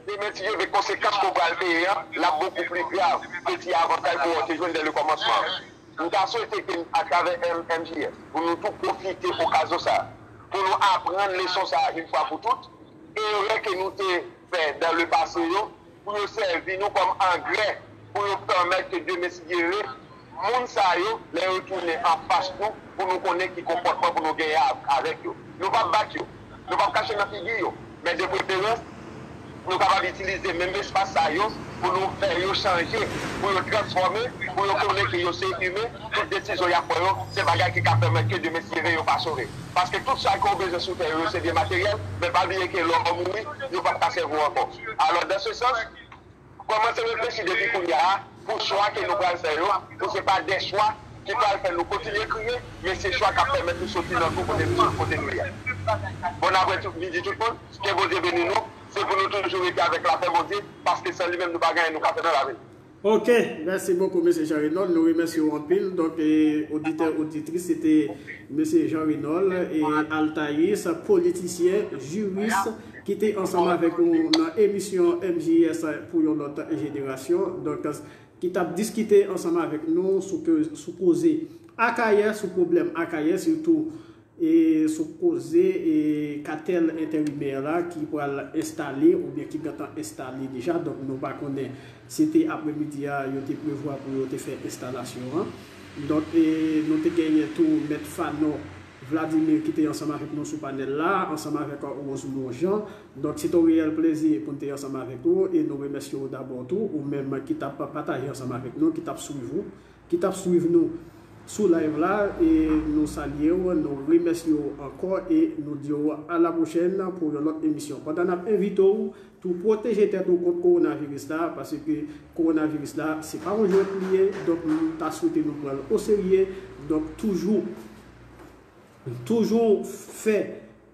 Demen ti yo vle konsekans ke w pral peye an, l ap bokou pli grav ke ti avantaj ke w te jwenn dè le kòmansman. M ta swete ke atravè M J S, pou nou tou pwofite okazyon sa a, pou nou aprann leson sa a yon fwa pou tout, erè ke nou te fè dans le passé yo, pou yo sèvi nou kòm angrè, pou yo pèmèt ke demen si Dye vle, moun sa yo, lè yo tounen anfas nou, pou nou konnen ki konpòtman pou nou genyen avèk yo. Nou p ap bat yo, nou p ap kache nan figi yo, men de preferans, nou kapab itilize menm espas sa yo pou nou fè yo chanje, pou yo transfòme, pou yo konnen ke yo se imen, tout desizyon y ap pran yo, se bagay ki ka pèmèt ke demen si Dye vle yo pa sove. Paske tout sa ke w bezwen sou tè yo, se byen materyèl, men pa bliye ke lè w mouri, yo p ap ka sèvi w ankò. Alò, dans ce sens, kòmanse reflechi depi kounye a pou chwa ke nou pral fè yo, pou se pa de chwa ki pral fè nou kontinye kriye, men se chwa k ap pèmèt nou soti nan twou kote nou, kote nou ye a. Bon apre midi tout moun, ke Bondye beni nou, se pou nou toujou rete avèk lapè Bondye, paske san li menm nou pa gen anyen nou ka fè nan lavi. Ok, mèsi bokou mesye Jean Renold, nou remèsye w anpil. Donk, e, oditè, oditris, se te mesye Jean Renold, e, altayis, politisyen, jiris, ki te ansanm avèk nou nan emisyon M J S pou yon lòt jenerasyon. Donk, ki t ap diskite ansanm avèk nou sou, ke, sou koze Akayè, sou pwoblèm Akayè, sitou e sou koze e katèl enterimè la ki pral enstale oubyen ki gentan enstale deja. Donk, nou pa konnen si se te apremidi a yo te prevwa pou yo te fè enstalasyon an. Donk, e nou te genyen tou Mèt Fanò Vladimir ki te ansanm avèk nou sou panèl la, ansanm avèk Rosemond Jean. Donk, se te yon reyèl plezi pou n te ansanm avèk ou e nou remèsye w dabò tou, ou menm ki t ap pataje ansanm avèk nou, ki t ap swiv ou, ki t ap swiv nou sou live la, e nou salye w, nou remèsye w ankò e nou di w a la pwochèn pou yon lòt emisyon. Pandan n ap envite w tou pwoteje tèt ou kont kowonaviris la, paske kowonaviris la, se pa yon jwèt li ye, donk nou ta swete nou pran l oserye, donk toujou, toujou fè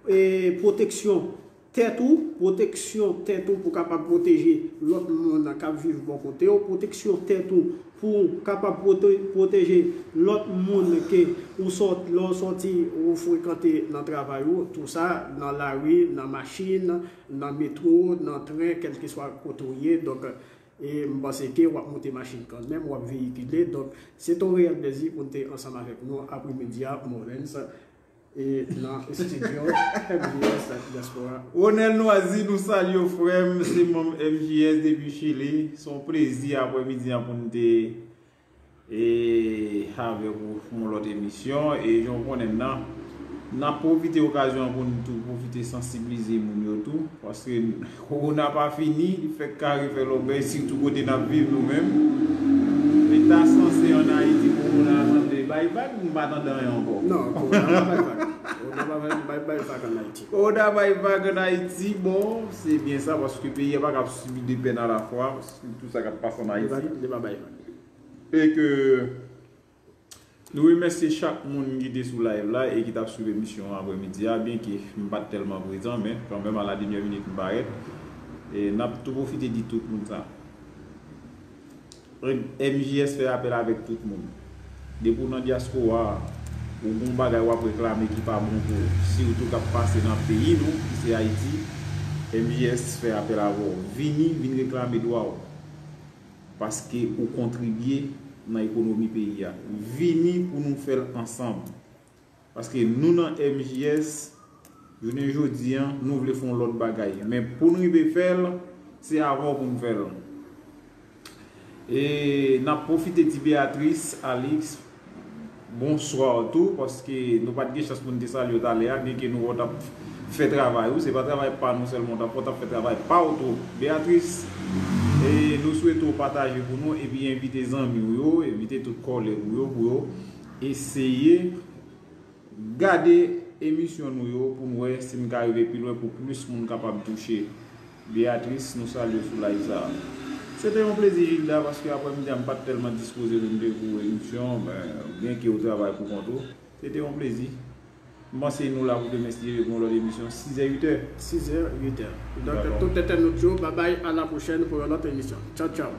e pwoteksyon tèt ou, pwoteksyon tèt ou pou kapab pwoteje lòt moun k ap viv bò kote w, pwoteksyon tèt ou pou kapab pwote- pwoteje lòt moun ke ou sòt, lè w sòti, ou frekante nan travay ou, tou sa, nan lari, nan machin, nan metwo, nan tren, kèlkeswa kote w ye. Donk, e m panse ke w ap monte machin kanmenm, w ap veyikile. Donk, se te yon reyèl plezi pou n te ansanm avèk nou apremidi a, Morens. E nan estidyo M J S Diaspora. Ronel Noisy, nou salye w, frè m, se manm M J S depi Chili. Se yon plezi apremidi an pou n te e avèk ou pou yon lòt emisyon. E jan w konnen l nan, n ap pwofite okazyon an pou n tou pwofite sansiblize moun yo tou. Paske kowona pa fini, li fèk kare fè lòbèy, sitou kote n ap viv nou menm. Li ta sanse ann Ayiti, kowona a sanble bay vag, m pa tande anyen ankò. Non, kowona pa bay vag. Kowona pa bay, bay, bay vag ann Ayiti. Kowona bay vag ann Ayiti, bon, se byen sa, paske peyi a pa ka ap sibi de pèn alafwa, sitou sa k ap pase ann Ayiti. Li pa, li pa bay vag. E ke Nou remèsye chak moun ki te sou live la e ki t ap swiv emisyon an apremidi a, byenke m pa t tèlman prezan, men kanmenm, à la dernière minute, m parèt. E n ap tou pwofite di tout moun sa. M J S fè apèl avèk tout moun. Depi w nan dyaspora a, ou gen yon bagay w ap reklame ki pa bon pou ou, sitou k ap pase nan peyi nou, ki se Ayiti, M J S fè apèl avè w. Vini, vin reklame dwa w. Paske ou kontribye nan ekonomi peyi a. Vini pou nou fè l ansanm. Paske nou nan M J S, jounen jodi a, nou vle fè yon lòt bagay. Men pou n rive fè l, se avè w pou n fè l. E n ap pwofite di Beatrice, Alix, bonswa tou, paske nou pa t gen chans pou n te salye w talè a, byenke nou wè w t ap fè travay ou. Se pa travay pa nou sèlman w t ap fè, w t ap fè travay pa w tou. Beatrice, e nou swete w pataje pou nou, epi envite zanmi w yo, envite tout kòlèg ou yo pou yo eseye gade emisyon nou yo pou n wè si n ka rive pi lwen pou plis moun kapab touche. Beatrice, nou salye w sou live sa a. Se te yon plezi, Gilda, paske aprèmidi a m pa t tèlman dispoze pou m te pou emisyon, men byenke w travay pou kont ou, se te yon plezi. M panse nou la pou demen, si Dye vle, pou yon lòt emisyon, sizè, uitè. Sizè, uitè. Donk, tout entènot yo, babay, a la pwochèn pou yon lòt emisyon. Tchaw, tchaw.